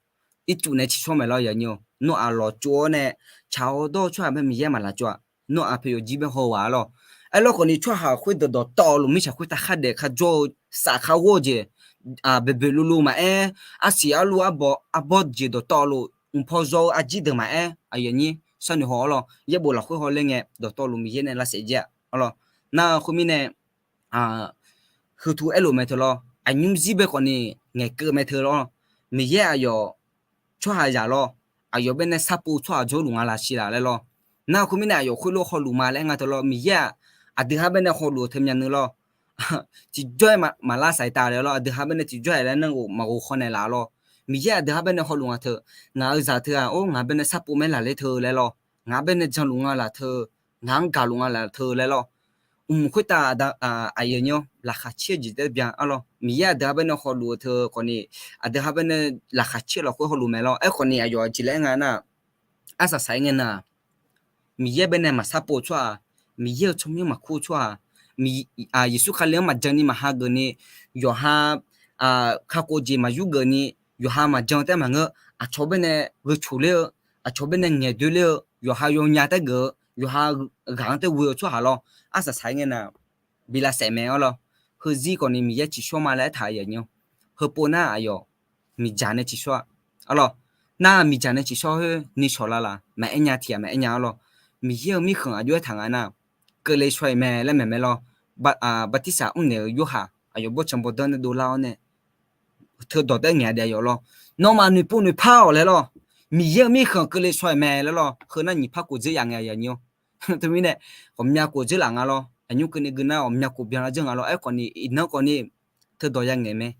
Ircuf nae ciqshawr mae lawr, yaqnyir-awr. Nawr aqlawq tsov-awr nae, tsaq-awr dawr-eu tsawrhaq bae Miqyaer maqlaf tsov-aq. Nawr aqpoeq yawqjir bae haw ghaq-a lawr. Aerlawr khawfni, tsawrhaq khoerdeuq dawqtawvluf mirtsaq khoertav khardaef kharjawr-eu, saf kharghawr-eu jeq, boeqboeq luvluv maqaer, arsiq arluv arbawr jeq dawqtawvluf, mqpaw zaw-eu arjir deuq maqaer, aqyuif aqnyir sharnoeq haw-awr lawr. Yaerbof lafkhoer hawler ngae, dawqtawvluf Miqyaer nae lavsaef jir-a lawr. Nar khoermirnae, heutu aerlof mae teu lawr. Aqnymr zir bae khawfni ngaeqkeuv mae teu lawr. Miqyaer aqyawf tsawrhaqzaq lawr. Aqyawf bae nae sarpov tsawrhaq jawrluf nga laf siq laf laer lawr. Nar khoermirnae, aqyawf khoerlof hawluf ma laer aer nga teu lawr. Miqyaer-aq, aqdui ha bae nae hawluf-eu teu myavnuiv lawr. Tiqjawr-aer maqlar saq-ir taf le lawr. Aqdui ha bae nae tiqjawr-aer laer nanr-eu maqghof khaw naeqlaf lawr. Miqyaer aqdui ha bae nae hawluf nga teu, ngaq-euq zaq teu-aq, or, ngaq bae nae sarpov maer laf ler teu laer lawr. Ngaq bae nae janluf nga laf teu, ngaq-anr gaqluf nga laf teu laer lawr. Mq khoertav aqyuif aqnyir-awr, laqkhaq caer-eu jeq taef byan-a lawr. Miqyaer aqdui ha bae nae hawluf-eu teu khawfni, aqdui ha bae nae laqkhaq caer-eu lafkhoer hawluf mae lawr. Aerkhawfni aqyawf aqjeq laer aer nga nar, arsaq saq-ir ngae nar, Miqyaer bae nae maqsarpov-eu tsawrhaq, Miqyaer-euq tsawrmyanr maqkur-eu tsawrhaq, Yeqsur Kali-anr maqjan ni maqha geuf ni, yawqha kakhof jeq maqyur geuf ni, yawqha maqjan taef maqngeur, aqcawq bae nae gheu coq ler-eu, aqcawq bae nae ngaeqdoe ler-eu, yawqha yawnya taef geuf-eu, yawqha ghaq-anr taef ghoe-eu tsawrhaq lawr. Arsaq saq-ir ngae nar, bi lavsaef mae-a lawr. Heuzir khawfni Miqyaer ciqshawr ma laer aertaq-euq aqyuif aqnyir-awr, heupov nar aqyawf miqdzaq nae ciqshawr-a lawr. Nar miqdzaq nae ciqshawr khoer ni shawq lalaq maqaer nya tiq ghaq maqaer nya-a lawr. Miqyaer-euq mirkhanq aqjox aertaq nga nar, keuvle shaw-iq mae laer maeq mae lawr. Bartirsaq mrnaeq-euq Yorhaq aqyawf bawrtsanq bawrdanr nae dovlar-awr nae, teudawq taef ngaeq-a daef yawf lawr. Nawmaf noeqpov noeqpar-awq laer lawr. Miqyaer-euq mirkhanq keuvle shaw-iq mae laer lawr. Heu nar nyiq par khof dzeur yaf ngae aqyuif aqnyir-awr. Teumirnae, ghawqmya khof dzeur laf nga lawr. Aqnymr keuvni gui nar ghawqmya khof byan lar dzeur nga lawr. Aerkhawfni iqnan khawfni teudawq ya ngaeq mae.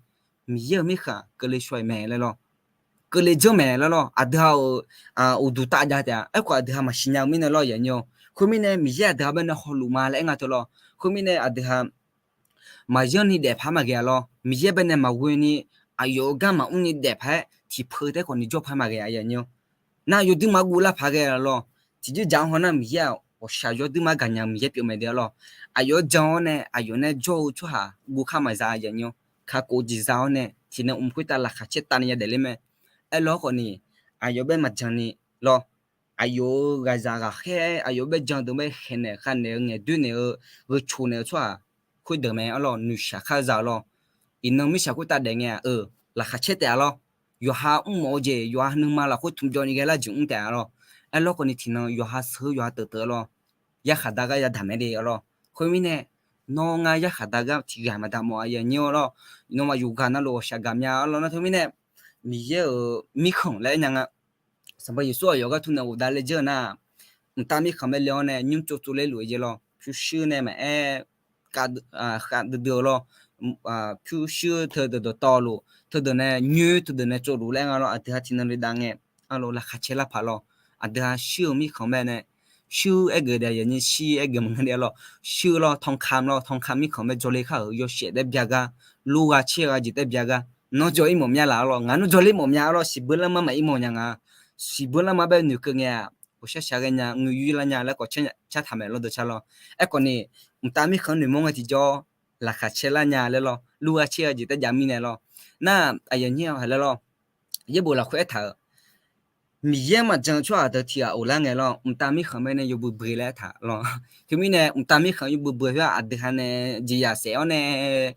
Miqyaer-euq mirkhanq keuvle shaw-iq mae laer lawr. Keuvle dzeur mae laer lawr. Aqdui ha-euq uqduq taf jav taef-a. Aerkhawf aqdui ha maqsiq nya-eu mirnae lawr, aqyuif aqnyir-awr. Khoermirnae Miqyaer aqdui ha bae nae hawluf ma laer aer nga teu lawr. Khoermirnae aqdui ha maqyanr ni daef paq-aer maqghae-a lawr. Miqyaer bae nae maqghoe ni, aqyawf-euq gar maqmr ni daef paq-aer tiqpeu taef khawfni jawr paq-aer maqghae, aqyuif aqnyir-awr. Nar yawduir maqguv lar paq-aer ghae-a lawr. Tiqjeq dzaq-anr haw nar Miqyaer-aq ghawqshaq yawduir maqgaq nya-eu Miqyaer pyeuf mae de-a lawr. Aqyawf-anr jan-awr nae aqyawf nae jawr-eu tsawrhaq guv kar maqza, aqyuif aqnyir-awr. Kakhof jeq za-awr nae tiqnan mq khoertav laqkhaq caer tavni yadaef ler mae. Aerlawr khawfni aqyawf bae maqjan ni lawr. Aqyawf-euq ghaqzaq ghaqkhaer, aqyawf bae jan deuq bae khaeqnaeq khavnaeq-eu ngaeqdoer naeq-eu gheu coq naeq-eu tsawrhaq khoerdeuq mae-a lawr. Noeqshaq kar za-a lawr. Iqnan mirtsaq khoertav daef ngae-aq, eu, laqkhaq caer taef-a lawr. Yawqha mrmawf-eu jeq, yawqha nuima lafkhoer tmqjawv ni ghae lar jeq mr taef-a lawr. Aerlawr khawfni tiqnan yawqha sheu yawqha teuq teuq-a lawr. Yarkhaq dar gar yadaq mae de-a lawr. Khoermirnae, nawr ngar yarkhaq dar gar tiqghaq maqdaq mawf, aqyuif aqnyir-awr lawr. Nawmaf yufghaq navluf ghawqshaq gaqmya-a lawr. Nar teumirnae, Miqyaer-euq mirkhanq laer aer nya nga. Sanqpaq Yeqsur aqyawf gar tmr nae ghofdav le dzeur-eu nar, mqtav mirkhanq bae le-awr nae nymr tsov tsov ler luf-eu jeq lawr. Pyurshuir nae maqaer, khavdui dui-eu lawr. Pyurshuir teudeuq dawqtawvluf, teudeuq nae nyoer, teudeuq nae tsovluf laer nga lawr. Aqdui ha tiqnan le dav ngae, a lawr, laqkhaq caer lar paq lawr. Aqdui ha shuir-eu mirkhanq bae nae, shuir aer geuf daef, yawnyir shir aer geuf maqngeur de-a lawr. Shuir lawr, tanqkam lawr, tanqkam mirkhanq bae jawrle khar-euq yawshaef taef bya gar, lur gha caer gha jeq taef bya gar, nawr jawr-ir mawf mya laf-a lawr. Ngaq nawr jawrle mawf mya-a lawr. Siqbeur larma maqir mawf nya nga. Siqbeur larma bae noeqkeuv ngae-aq, ghawqshaq shaq ghae nya, nguiq yuir lar nya laer kawq caer nya car taq mae lawr deuq car lawr. Aerkhawfni, mqtav mirkhanq noeqmawr ngae tiqjawr, laqkhaq caer lar nya laer lawr. Lur gha caer gha jeq taef jav mirnae lawr. Nar, aqyuif aqnyir-a laer lawr. Yaerbof lafkhoer aertaq-euq, Miqyaer maqjan-eu tsawrhaq deuq tiq ghaq of lar ngae lawr, mqtav mirkhanq bae nae yawbui bui laer aertaq lawr. Teumirnae mqtav mirkhanq yawbui bui khoer-aq, aqdui ha nae jeqzaq saef-awr nae,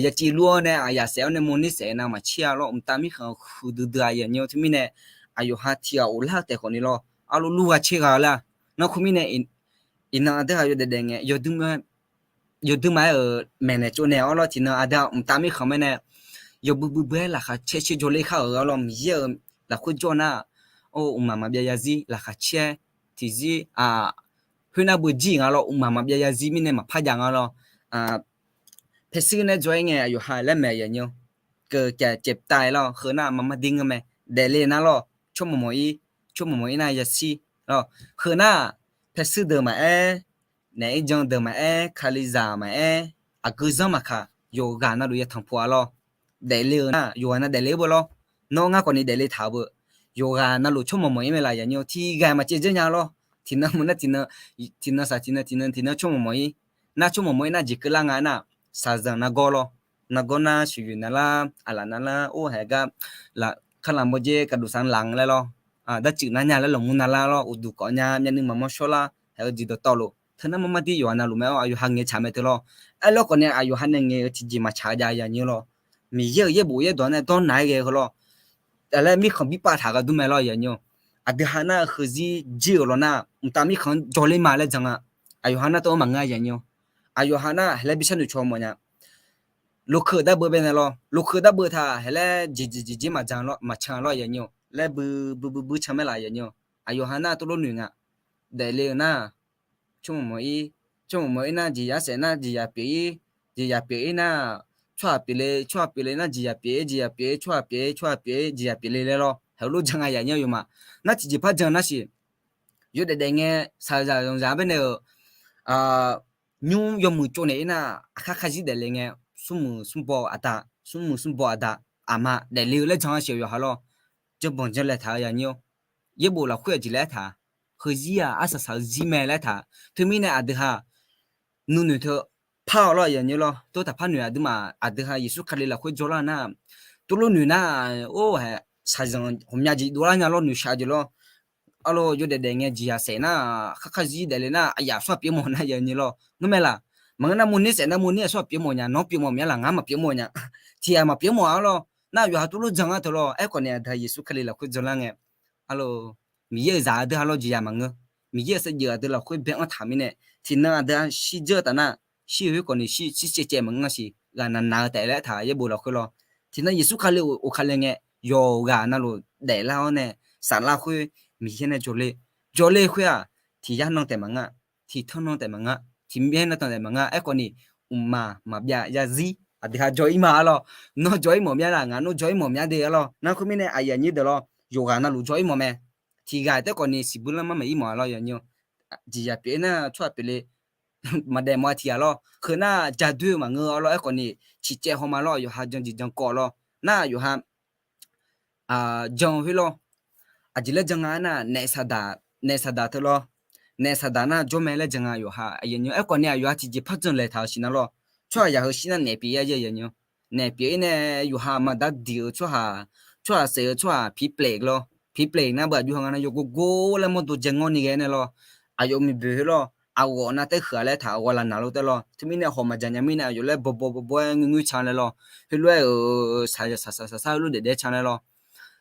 yaciv lur-awr nae, aqyaf saef-awr nae, mawrner saef-eu nar maqcaer-a lawr. Mqtav mirkhanq huiqdui dui-a, aqyuif aqnyir-awr. Teumirnae, aqyawf ha tiq ghaq of lar-eu taef khawfni lawr, arlawr lur gha caer gha-eu lar. Nar khoermirnae, iqnan aqdui ha yawdaef daef ngae yawdui ma yawdui maf-aer-euq maeqnaeq tsovnaeq-awr lawr, tiqnan aqdui-aq mqtav mirkhanq mae nae yawbui bui bui-aer laqkhaq caer caer jawrler khar-euq-awr lawr, Miqyaer-euq lafkhoer jawr nar-aq, mqmaq maqbyav yarzir laqkhaq caer tiqzir khoernar beu jir nga lawr, mqmaq maqbyav yarzir mirnae maqpar jav nga lawr. Paershuir nae jawr-aer ngae aqyawf ha laer maeq yanyir-awr, keuqcav caevtav-aer lawr, heu nar-aq maqmar dir ngeur mae. Daefle nar lawr, tsawrmawq mawq-ir, tsawrmawq mawq-ir nar yashir lawr, heu nar-aq, paershuir deuq maqaer, naef-ir jan deuq maqaer, kalizaq maqaer, aqgeu zanr maqkaq, yawqghaq navluf yatanq puq-a lawr. Daefle-eu nar, yawqghaq nav daefle-eu beu lawr. Nawr ngar khawfni daefle taq-eu beu. Yawqghaq navluf tsawrmawq mawq-ir mae laf yanyir-awr, tiqghaq maqcaev dzeur nya lawr. Tiqnan meuq nar tiqnan, tiqnan saq tiqnan tiqnan tiqnan tsawrmawq mawq-ir. Nar tsawrmawq mawq-ir nar jeq keuvlar nga nar, shaqzanq nargawr lawr. Nargawr nar sheuqyoeq navlar, aqlaf navlar, or haeq gar, laf kar laf mawr jer kaqduq saq laf laer lawr. Darcuif nar nya laer lawqmur navlar lawr, uqduq kawv nya myavnuiv maqmawr shawrlar haeq-eu jeq dawqtawvluf teu nar marmar dir yawqha navluf mae-awr, aqyawqha ngaeq tsaq mae teu lawr. Aerlawr khawfni aqyawqha nae ngaeq-eu tiqjeq maqtsaq jav yanyir lawr. Miqyaer-euq yaerbof yaerdawq nae dawrnaq-aer ghae-eu lawr. Laer mirkhanq birpav taq gharduq mae lawr yanyir-awr, aqdui ha nar-eu heuzir jir-euq lawr nar, mqtav mirkhanq jawrler ma laer jan nga. Aqyawqha nar tov-anr maqngeur yanyir-awr, aqyawqha nar haeq laer bi sharnoeq caw mawf nya. Lokeu darbeu bae nae lawr, lokeu darbeu taq haeq laer jeqjeq jeqjeq maqjan lawr, maqcan lawr yanyir-awr, laer bui bui bui bui can mae laf yanyir-awr, aqyawqha nar tov lof noeq nga. Daefle-eu nar, tsawrmawq mawq-ir, tsawrmawq mawq-ir nar jeqzaq saef nar jeqzaq pyeuf-ir, jeqzaq pyeuf-ir nar, tsawrhaq pyeufle, tsawrhaq pyeufle nar jeqzaq pyeuf-ir, jeqzaq pyeuf-ir tsawrhaq pyeuf-ir, tsawrhaq pyeuf-ir jeqzaq pyeufle laer lawr, haeq lof jan nga yanyir-awr yawma. Nar tiqjeq par jan nar siq, yawdaef daef ngae, shaqzaq zanqzaq bae nae-euq nymr yawmuiq tsovnaeq-ir nar, aqkar kharzir daefle ngae, smrmuiq smrbaw aqda, smrmuiq smrbaw aqda, aqma daefle-eu laer jan-a siq-eu yawqha lawr. Janrbanq janrlaeq taq-eu yanyir-awr, yaerbof lafkhoer aqjeq laer aertaq, heuzir-aq arsaq saq-eu zir mae laer aertaq. Teumirnae aqdui ha nuinoeq teu par-awq lawr yanyir lawr, tov taq par noeq aqduimaf aqdui ha Yeqsur Kali lafkhoer jawrlar nar, tov lof noeq nar, or haeq shaqzanq ghawqmya jeq dovlar nya lawr, noeqshaq jeq lawr. Arlawr yawdaef daef ngae jeqzaq saef nar, kharkharzir daefle nar aqyaf smr-aq pyeuf mawf nar yanyir lawr, ngar mae laf. Maqngeur nar mawrner saef nar mawrner-aq smr-aq pyeuf mawf nya, nawr pyeuf mawf mya laf, ngar maqpyeuf mawf nya. Tiqghaq maqpyeuf mawf-a lawr. Nar yawqha tov lof jan-a teu lawr. Aerkhawf ni aqdui ha Yeqsur Kali lafkhoer janlar ngae, arlawr, Miqyaer-euq zaq aqdui ha lawr jeqzaq maqngeur. Miqyaer-euq saevdzeuf aqdui lafkhoer bae-anr taq mirnae, tiqnan aqdui ha shirdzeur taf nar, shir-eu khoer khawf ni shir shir caev caev maqngeur siq, ghaqnaq naq-eu taef laer aertaq yaerbof lafkhoer lawr. Tiqnan Yeqsur Kali oq kali ngae, yawqghaq navluf daeflar-awr nae, saflar khoer Miqyaer nae jawrle, jawrle khoer-aq, tiq yar nan taef maqngeur, tiq tanr nan taef maqngeur, tiq myaer nan taef maqngeur. Aerkhawf ni, mqmaq maqbyav yarzir aqdui ha jawr-ir ma-a lawr. Nawr jawr-ir mawf mya laf, ngaq nawr jawr-ir mawf mya de-a lawr. Nar khoermirnae aqyuif aqnyir deuq lawr, yawqghaq navluf jawr-ir mawf mae. Tiqghaq taef khawf ni siqbuir lanr mar maeq-ir mawf-a lawr yanyir-awr, jeqzaq pyeuf-ir nar tsawrhaq pyeufle, maqdaef mawf-a tiqghaq lawr. Heu nar jadoer-eu maqngeur-a lawr. Aerkhawf ni, ciqcaev hawma lawr, yawqha jan jeq jan kawv lawr. Nar yawqha jan khoer lawr. Aqjeq laer jan nga aernar, naef saqdaq, naef saqdaq teu lawr. Naef saqdaq nar jawr mae laer jan nga yawqha aqyuif aqnyir. Aerkhawf ni aqyawf ha tiqjeq par janlaeq taq-euq siqnar lawr. Tsawrhaq yaq heu shir nar naef pyeuf-ir-a yar yanyir-awr, naef pyeuf-ir nae yawqha maqdar diq-eu tsawrhaq, tsawrhaq saef-eu tsawrhaq piqpleq lawr. Piqpleq nar beu aqjox ha nga nar yawgor gor laer mawrdo jae ngawr ni ghae nae lawr. Aqyawf miqboeq khoer lawr, aqghawf nar taef huiq-a laer taq ghawq laf naq lof taef lawr. Teumirnae haw maqjaq nya mirnae aqyawf laer bawbaw bawbaw-aer ngoer ngoer can laer lawr. Heulof-aer-euq saqsaq saqsaq saqsaq heulof daef daef can laer lawr.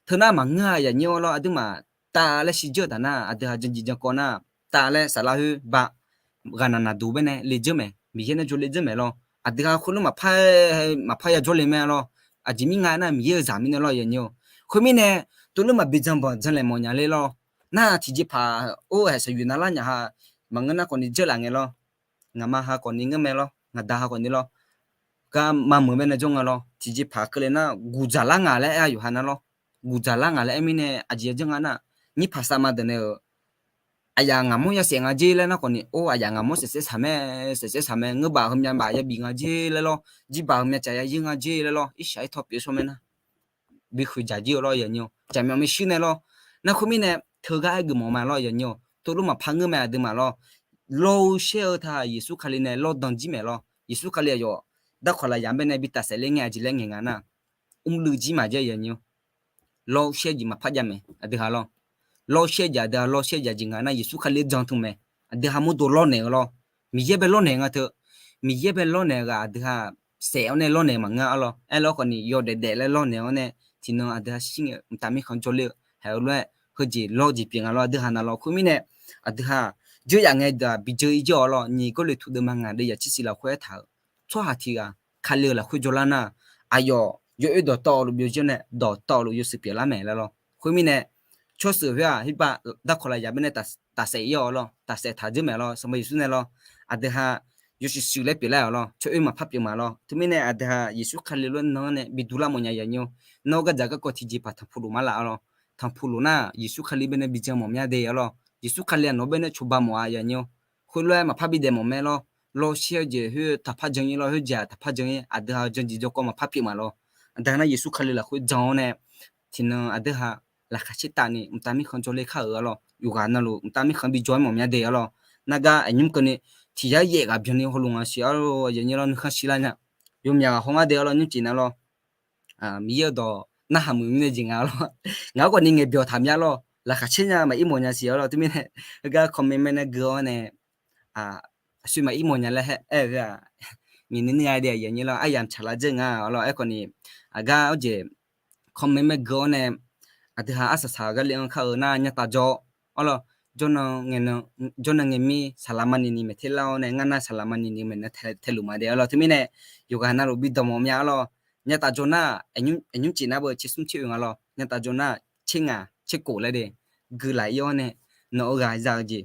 Teu nar maqngeur-a yanyir-awr lawr, aqduimaf tav laer shirdzeur taf nar aqdui ha jan jeq jan kawv nar, tav laer saflar khoer ba, ghaqnaq naqduq bae nae le dzeur mae, Miqyaer nae jawr le dzeur mae lawr. Aqdui ha khoerlof maqpar, maqpar ya jawrle mae lawr. Aqjeq mir nga aernar, Miqyaer-euq zaq mirnae lawr yanyir-awr. Khoermirnae, tov lof maqbi janbanq janlaeq mawf nya ler lawr. Nar tiqjeqpaq or haeq saqyuif navlar nya ha, maqngeur nar khawf ni dzeurlaf ngae lawr. Ngaqma ha khawf ni ngeur mae lawr, ngaqda ha khawf ni lawr. Gar mameuq bae nae jawr nga lawr. Tiqjeqpaq keuvle nar guqdzaq lar ngaq laer aer-a yawqha nar lawr. Guqdzaq lar ngaq laer aer mirnae aqjeq ya janr nga nar, nyirpaq safma deuq nae-euq aqyaf ngaqmawr ya saef nga jer laer nar khawf ni, or aqyaf ngaqmawr saef saef saq mae, saef saef saq mae, ngeur baf heumyav baf ya bif nga jer laer lawr, jirbaq heumyav caf ya yir nga jer laer lawr, irshaq irtaw pyeuf shawr mae nar, bi khoeq dzaq jir-eu lawr yanyir-awr, jaqmyawf maershuir nae lawr. Nar khoermirnae, teugar aer geufmawf ma lawr yanyir-awr, tov lof maqpar ngeur mae aqduimaf lawr. Lawr-eu shaer-eu taq Yeqsur Kali nae lawr dan jir mae lawr. Yeqsur Kali aqyawf darkawq lafyaq bae nae bi tafsaef ler ngae aqjeq laer ngaeq nga nar, mrluiv jir maqjav yanyir-awr, lawr shaer jeq maqpar jav mae aqdui ha lawr. Lawr shaer jeq aqdui ha lawr shaer jeq aqjeq nga nar Yeqsur Kali jan tmq mae. Aqdui ha mawrdo lawrnaeq-eu lawr. Miqyaer bae lawrnaeq nga teu. Miqyaer bae lawrnaeq-eu ghaq aqdui ha saef-awr nae lawrnaeq maqngeur-a lawr. Aerlawr khawf ni yawdaef daef laer lawrnaeq-awr nae, tiqnan aqdui ha shir ngae mqtav mirkhanq jawrler-eu haeq-eu lof-aer heujeq lawr jeq pyeuf nga lawr aqdui ha na lawr. Khoermirnae, aqdui ha dzeur yaf ngae deuq-aq bi dzeur-ir jawr-awr lawr, nyiq Gawrliqtu deuvma ngaq deuv yaf tser siq lafkhoer aertaq-euq, tsawrhaq tiq ghaq Kali-euq lafkhoer jawrlar nar, aqyawf yawoer dawqtawvluf byovzeur nae dawqtawvluf yawshuif pyeuflar mae laer lawr. Khoermirnae, tsawrsheuq khoer-aq, hirpav darkawq lafyaq baenae tafsaef-ir-awq lawr, tafsaef taq dzeur mae lawr, Sanqpaq Yeqsur nae lawr, aqdui ha yawshuif shuif laer pyeuflar-awq lawr, tsawr-eu maqpar pyeuf ma lawr. Teumirnae aqdui ha Yeqsur Kali lof-aer nan-anr nae bi duq lar mawf nya yaf nyir-awr, nawr gardzaq garkawv tiqjeq paq tanqpuq luf mar laf-awr lawr, tanqpuq luf nar Yeqsur Kali baenae bi jan mawf mya de-awr lawr, Yeqsur Kali-aq nawq-eu baenae cawba mawf-a yaf nyir-awr, khoerlof-aer maqpar bi daef mawf mae lawr, lawr shir-eu jeq khoer taqpar jan-ir lawr, khoer jeq-aq taqpar jan-ir, aqdui ha-eu janjeq jawrkawv maqpar pyeuf ma lawr. Aqdui ha nar Yeqsur Kali lafkhoer jan-awr nae, tiqnan aqdui ha laqkhaq caer taf ni mqtav mirkhanq jawrler kar-euq-awr lawr, yawqghaq navluf mqtav mirkhanq bi jawr-aer mawf mya de-awr lawr, nargar aqnymr keuvni tiq yar yaef ghaq byanni hawluf ngaq siq-awr lawr, yaf nyir lawr nuikhanr shirlar nya, yawmyaq ghaq haw ngar de-awr lawr, nymrcif nar lawr, Miqyaer-eu dawq narhaq muiq mirnae jeq nga-awr lawr, ngaq-anr khawfni ngaeqbyawq taq mya lawr, laqkhaq caer nya maqir mawf nya siq-awr lawr, teumirnae heugar comment maer nae gui-awr nae, aqsur maqir mawf nya laer aer-eu-aq, nyiq nuir nuir-a de yaf nyir lawr, aryamq tsaqlar dzeur nga-awr lawr, aerkhawfni aqgar-awr jeq comment maer gui-awr nae, aqdui ha arsaq saq gar le-anr kar-eu nar nyataf jawr-awr lawr, jawrnan ngae mir saqlaq maqniq ni maeq ter lar-awr nae ngar nar saqlaq maqniq ni maeqnan taeluf ma de-awr lawr, teumirnae yawqghaq navluf bi dawq mawf mya-awr lawr, nyataf jawr nar, aqnymr cif nar beu tser smr tser oeq nga lawr, nyataf jawr nar tser ngaq tser kof laer de, guiqlaq-ir-awr nae nawq-eu ghaq za-eu jeq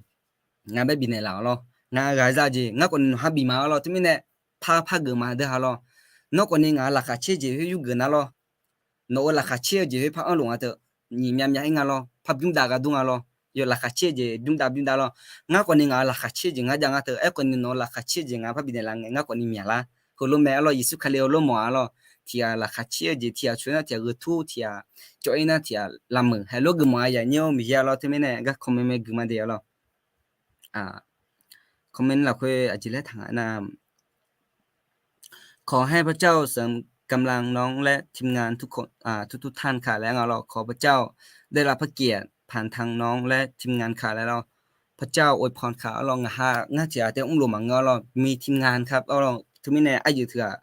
ngaq bae bifnaeq laf-awr lawr, ngaq ghaq za-eu jeq ngar khawfni nawq ha bif ma-awr lawr, teumirnae par par geuf ma deuq ha lawr, nawr khawfni ngaq-euq laqkhaq caer jeq khoer yurgeuf nar lawr, nawq-euq laqkhaq caer-eu jeq khoer par anrluf nga teu, nyiq myav myav-ir nga lawr, par bymr dav gar dur nga lawr, yawf laqkhaq caer-eu jeq bymr dav bymr dav lawr, ngar khawfni ngaq-euq laqkhaq caer jeq ngar jav nga teu, aerkhawfni nawq-euq laqkhaq caer jeq ngaq par bifnaeq laf ngae ngar khawfni myaqlar, heulof mae-awr lawr, Yeqsur Kali-eu lof mawf-a lawr, tiq ghaq laqkhaq caer-eu jeq tiq ghaq coer nar tiq ghaq gheu tur, tiq ghaq cawv-ir nar tiq ghaq lavmeuq heulof geufmawf-a yaf nyir-awr, Miqyaer-a lawr, teumirnae gar comment maer gui ma de-awr lawr, comment lafkhoer aqjeq laer taq nga nar ขอให้พระเจ้าเสริมกำลังน้องและทีมงานทุกคน ทุกๆ ท่านค่ะ laer nga lawr, ขอพระเจ้าได้รับพระเกียรติผ่านทางน้องและทีมงานค่ะ laer lawr, พระเจ้าอวยพรค่ะ awr lawr, ngaq ha ngar tiq ghaq tae mrlof maqngeur-awr lawr, มีทีมงานครับ awr lawr, teumirnae aryuif teughaq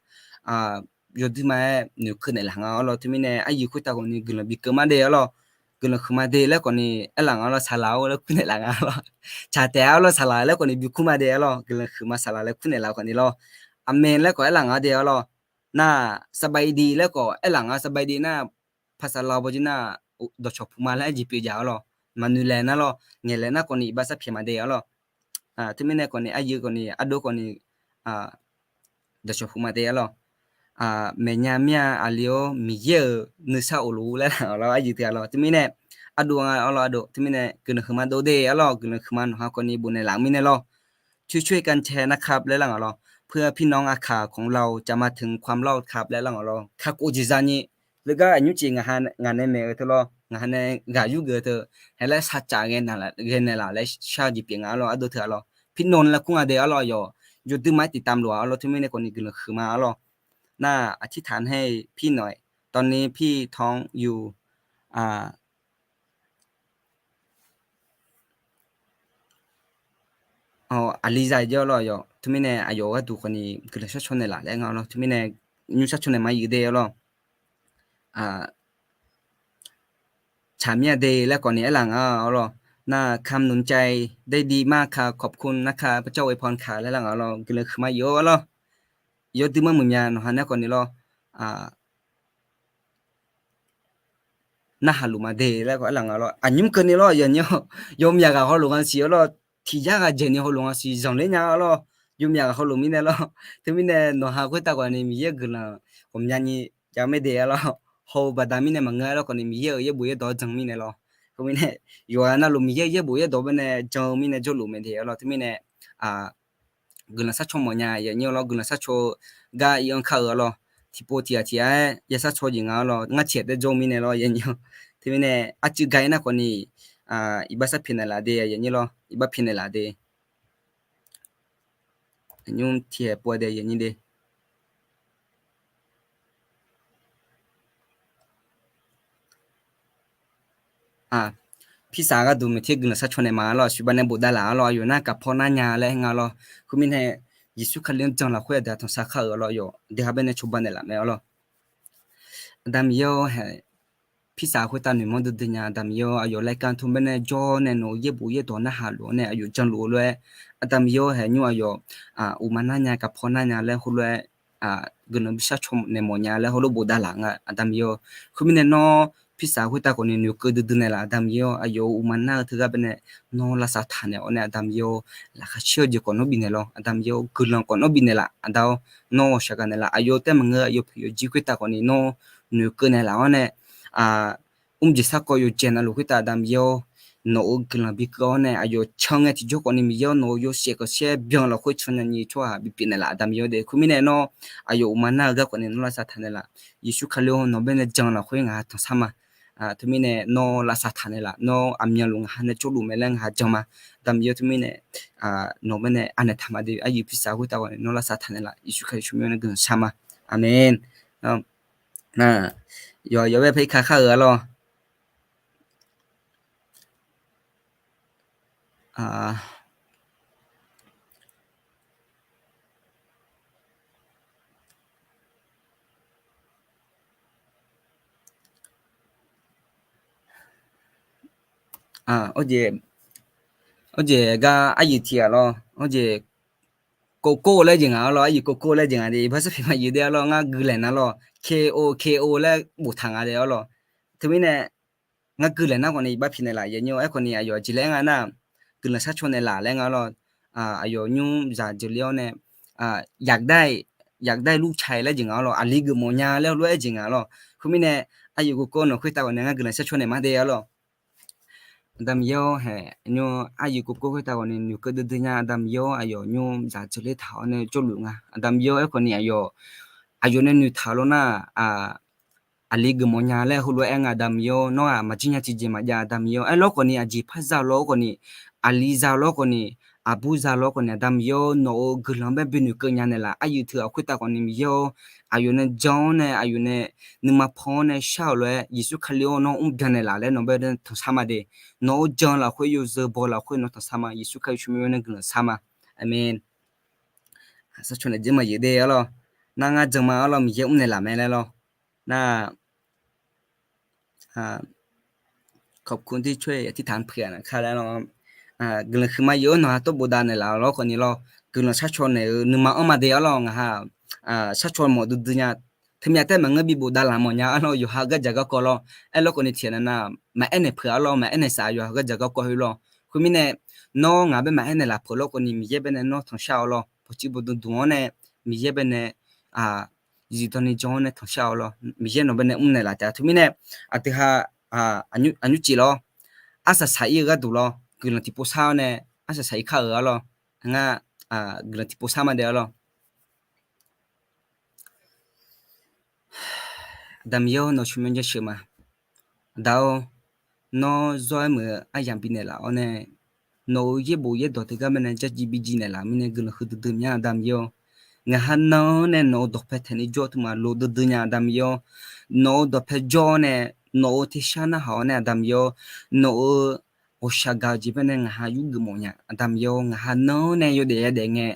yawduima-aer noeqkeuv naeqlaf nga-awr lawr, teumirnae aryuif khoertav khawfni guiqlanq bikeuv ma de-awr lawr, guiqlanq huiqma de laer khawfni aerlaf nga-awr lawr, saqlaq-awr laer kurnaeq laf nga-awr lawr, tsaq taef-awr lawr, saqlaq laer khawfni bikur ma de-awr lawr, guiqlanq huiqma saqlaq laer kurnaeq laf khawfni lawr, อาเมน laer khawf aerlaf nga de-awr lawr, nar สบายดี laer khawf aerlaf nga, สบายดี nar ภาษาลาว bawjir nar dawqcawq puq ma laer aer jeq pyeuf jaq-awr lawr, maqnoeq laeq nar lawr, ngaeq laeq nar khawfni iqbax sar pyaeq ma de-awr lawr, teumirnae khawfni aryuif khawfni ardov khawfni dawqcawq puq ma de-awr lawr, maeqnya mir-a aqli-awr Miqyaer-euq nuisar of luf-ur laer laf-awr lawr, aryuif teughaq lawr, teumirnae ardov nga-awr lawr, ardov teumirnae guiqlanq huiqma dov de-awr lawr, guiqlanq huiqma nawq ha khawfni bofnaeq laf-eu mirnae lawr, ช่วยๆ กันแชร์นะครับ laer laf nga lawr, เพื่อพี่น้องอาข่าวของเราจะมาถึงความรอดครับ laer laf nga lawr, kakhof jeq zani, leugar aqnymr cif ngaq ha ngaq nae maeq-eu teu lawr, ngaq ha nae ghaq yurgeuf-eu teu, hae laer sarcaf ghae naeqlaf laer shar-eu jeq pyeuf nga-awr lawr, ardov teughaq lawr, พี่นนท์ laer kur nga de-awr lawr, yawf yawduima-aer ติดตาม lof-a-awr lawr, teumirnae khawfni guiqlanq huiqma-awr lawr, nar aqtirtaq nae-iq พี่หน่อย ตอนนี้พี่ท้องอยู่ aqli za-iq jawr lawr, yawf teumirnae aqyawf gharduq khawfni guiqlanq sharcaw naeqlaf laer nga lawr, teumirnae nymr sharcaw naeq ma yuif de-awr lawr, tsaq mir-a de laer khawfni aerlaf nga-awr lawr, nar คำหนุนใจได้ดีมากค่ะ ขอบคุณนะคะ พระเจ้าอวยพรค่ะ laer laf nga lawr, guiqlanq huiqma yuif-awr lawr, yawduima muiqmya nawq ha nae khawfni lawr, narhaq luf ma de laer khawf aerlaf nga lawr, aqnymr keuvni lawr, yawmyaq ghaq hawluf nga siq-awr lawr, tiq yar ghaq dzaeqni hawluf nga siq zanqler nya-awr lawr, yawmyaq ghaq hawluf mirnae lawr, teumirnae nawq ha khoertav khawfni Miqyaer-euq guiqlanq ghawqmyani jav-eu mae de-awr lawr, haw-eu baqda mirnae maqngeur-a lawr khawfni Miqyaer-euq yaerbof yaerdawq-anr jan mirnae lawr, khoermirnae yawqghaq navluf Miqyaer-euq yaerbof yaerdawq baenae jan-eu mirnae jawrluf mae de-awr lawr, teumirnae guiqlanq sharcaw mawfnya yaf nyir-awr lawr, guiqlanq sharcaw gar ir-anr kar-eu-awr lawr, tiqpov tiq ghaq tiq ghaq-aer ya sharcaw jeq nga-awr lawr, ngar tiq ghaq tae jawr-eu mirnae lawr yaf nyir-awr, teumirnae arcuiv ga ir nar khawfni iqbax sar pyaeqnaeq laf de yaf nyir lawr, iqbax pyaeqnaeq laf de. Nymr tiq ghaq pov de yaf nyir de. Pirsaq gharduq maeqter guiqlanq sharcaw naeq ma-awr lawr, aqsur baqnae bofdav laf-awr lawr, aqyawf nar kaqpaw nar nya laer nga lawr, khoermirnae Yeqsur Kali-anr jan lafkhoer aqdui-aq tanqsar kar-euq-awr lawr, yawf dui ha baenae cawba naeqlaf mae-awr lawr, Aqda Miqyaer-or haeq Pirsaq khoertav noeqmanr duidui nya Aqda Miqyaer-awr, aqyawf รายการ teu baenae jawr nae nawq-euq yaerbof yaerdawq narhaq luf-awr nae aqyawf janluf-eu lof-aer, Aqda Miqyaer-awr, haeq nymr aqyawf uqma nar nya, kaqpaw nar nya laer heulof-aer guiqlanq bi sharcaw naeq mawf nya laer heulof bofdav laf nga Aqda Miqyaer-awr. Khoermirnae nawr pirsaq khoertav khawfni noeqkeuv duidui naeqlaf Aqda Miqyaer-awr, aqyawf-euq uqma nar-eu teugar baenae nawr lavsav taq naeq-awr nae Aqda Miqyaer-awr, laqkhaq caer-eu jeq khawf nawr bifnaeq lawr Aqda Miqyaer-awr, guiqlanq khawf nawr bifnaeq laf Aqda-awr, nawr ghawqshaq gaq naeqlaf aqyawf taef maqngeur aqyawf pyeuf yawjir khoertav khawfni nawr noeqkeuv naeqlaf-awr nae mrjeq sarkawv yawqjeq navluf khoertav Aqda Miqyaer-awr, nawq-euq guiqlanq bikeuv-awr nae aqyawf can ngae tiqjawr khawfni Miqyaer-awr, nawq-euq yawshaef khanqsaer byanlaf khoer can nya nyi tsawrhaq bifpyeuf naeqlaf Aqda Miqyaer-awr de. Khoermirnae nawr aqyawf uqma nar-eu gar khawfni nawr lavsav taq naeqlaf. Yeqsur Kali-awr, nawq baenae jan lafkhoer ngaq ha tanqsar ma. Teumirnae nawr lavsav taq naeqlaf, nawr aqmyanluf ngaq ha nae jawrluf mae laer ngaq ha jan ma. Aqda Miqyaer-awr, teumirnae nawq baenae anaeq taq ma de. Aryiq pirsaq khoertav khawfni nawr lavsav taq naeqlaf. Yeqsur Kali tsawrmyanr nae guiqlanq shar ma. Aqmeq. Yawqha yawqha bae paer ka khar-euq arlawr. Awrjeq gar aryiq tiq ghaq lawr, awrjeq โกโก้ laer jeq ngaq arlawr, aryiq โกโก้ laer jeq ngaq de, iqbax sarpiq maqyuif de arlawr, ngar guiqlanq nar lawr, K O K O laer boftaq nga de arlawr. Teumirnae ngar guiqlanq nar khawfni iqbax pyeuf naeqlaf, yaeqnymr aerkhawfni aqyawf aqjeq laer aer nga nar, guiqlanq sharcaw naeqlaf laer nga arlawr. Aqyawf nymr zaq jeuqle-awr nae อยากได้ อยากได้ลูกชาย laer jeq ngaq arlawr, aqli geufmawf nya laer heulof-aer jeq ngaq arlawr. Khoermirnae aryiq โกโก้ nawq khoertav khawfni ngar guiqlanq sharcaw naeq ma de arlawr. Aqda Miqyaer-awr, haeq nymr aryiq โกโก้ khoertav khawfni noeqkeuv duidui nya Aqda Miqyaer-awr, aqyawf nymr zaq jeuqle taq-awr nae jawrluf nga Aqda Miqyaer-awr. Aerkhawfni aqyawf, aqyawf nae noeqtaq-eu lawr nar, aqli geufmawf nya laer heulof-aer aer nga Aqda Miqyaer-awr, nawr-aq maqjir nya tiqjeq maqjav Aqda Miqyaer-awr. Aerlawr khawfni aqjeq par za lawr khawfni, aqli za lawr khawfni, aqbur za lawr khawfni Aqda Miqyaer-awr, nawq-euq guiqlanq bae binoeq keuv nya naeqlaf. Aryiq teu ghaq khoertav khawfni Miqyaer-awr, aqyawf nae jan-awr nae aqyawf nae nuima pan-awr nae shar-euq lof-aer Yeqsur Kali-awr nawr mrbyan naeqlaf laer nawq bae tanqsar ma de. Nawq-euq jan lafkhoer yawzeu baw lafkhoer nawr tanqsar ma. Yeqsur Kali tsawrmyanr nae guiqlanq shar ma. Aqmeq. Sharcaw naeq jeq maqyuif de arlawr. Nar ngar jan ma arlawr, Miqyaer mrnaeq laf mae laer lawr. Nar ขอบคุณที่ช่วยอธิษฐานเผื่อนะครับ laer lawr. Guiqlanq huiqma yuf-anr nawq ha tawr bofdav naeqlaf lawr khawfni lawr, guiqlanq sharcaw naeq-eu nuima anr ma de arlawr. Ngaq ha sharcaw mawf duidui nya, teumyav taef maqngeur bi bofdav laf mawf nya arlawr, yawqha gardzaq garkawv lawr. Aerlawr khawfni tiqghaq nav nav maqaer naeq peuq arlawr, maqaer naeq saf yawqha gardzaq garkawv heu lawr. Khoermirnae nawr ngaq bae maqaer naeq laf peuq lawr khawfni Miqyaer bae nae nawr tanqshar-awr lawr, bawqtsuif bawqdmq dmq-anr nae Miqyaer bae nae zifdan ni jan-awr nae tanqshar-awr lawr, Miqyaer nawq bae nae mrnaeq laf taef-a. Teumirnae aqdui ha aqnymr cif lawr, arsaq saq-ir-eu gharduq lawr, guiqlanq tiqpov sar-awr nae arsaq saq-ir kar-euq arlawr. Ngar guiqlanq tiqpov sar ma de arlawr. Aqda Miqyaer-awr, nawq tsawrmyanr jasheuq ma. Aqda-awr, nawr zawr-aer muiq-eu aryamq bifnaeq laf-awr nae, nawq-euq yaerbof yaerdawq teugar bae nae jarjiv bijir naeqlaf mirnae guiqlanq huiqdui dui mya Aqda Miqyaer-awr. Ngaq ha nan-anr nae nawq-euq dawqpae taeqni jawr-eu teumaf loq duidui nya Aqda Miqyaer-awr. Nawq-euq dawqpae jawr-awr nae nawq-euq tersar narhaq-awr nae Aqda Miqyaer-awr, nawq-euq ghawqshaq gaq-eu jeq bae nae ngaq ha yurgeuf mawf nya Aqda Miqyaer-awr. Ngaq ha nan-anr nae yawdaef yadaef ngae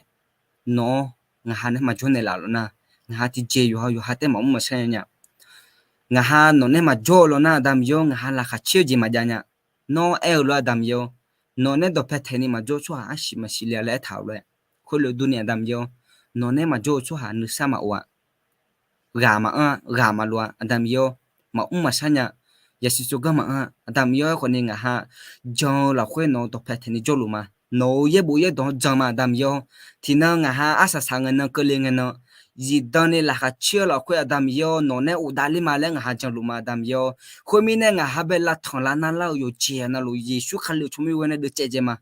nawq-anr ngaq ha nae maqjawr naeq laf lawq nar, ngaq ha tiqjeq yawqha yawqha taef maqmr maqshar nya nya. Ngaq ha nawq nae maqjawr-eu lawq nar Aqda Miqyaer-awr, ngaq ha laqkhaq caer-eu jeq maqjav nya. Nawr aer-eu lof-aer Aqda Miqyaer-awr, nawq nae dawqpae taeqni maqjawr-eu tsawrhaq arsiq maqsiq le-a laer aertaq-euq lof-aer, khoerlof durni Aqda Miqyaer-awr, nawq nae maqjawr-eu tsawrhaq nuisar maqof-a. Ghaq maqanr-a, ghaq maqlof-a Aqda Miqyaer-awr, maqmr maqshar nya. Yasiq tsawrganr maqanr-a Aqda Miqyaer-awr. Aerkhawfni ngaq ha jan-eu lafkhoer nawq-euq dawqpae taeqni jawrluf ma. Nawq-euq yaerbof yaerdawq-anr jan ma Aqda Miqyaer-awr. Tiqnan ngaq ha arsaq saq ngae nan keuvle ngae nan, zifdan ni laqkhaq caer-eu lafkhoer Aqda Miqyaer-awr, nawq nae ghofdav ler ma laer ngaq ha janluf ma Aqda Miqyaer-awr. Khoermirnae ngaq ha bae lavtanq lavnar lar-eu yawqjeq navluf Yeqsur Kali-euq tsawrmyanr ghoe nae deuvcaev dzae ma.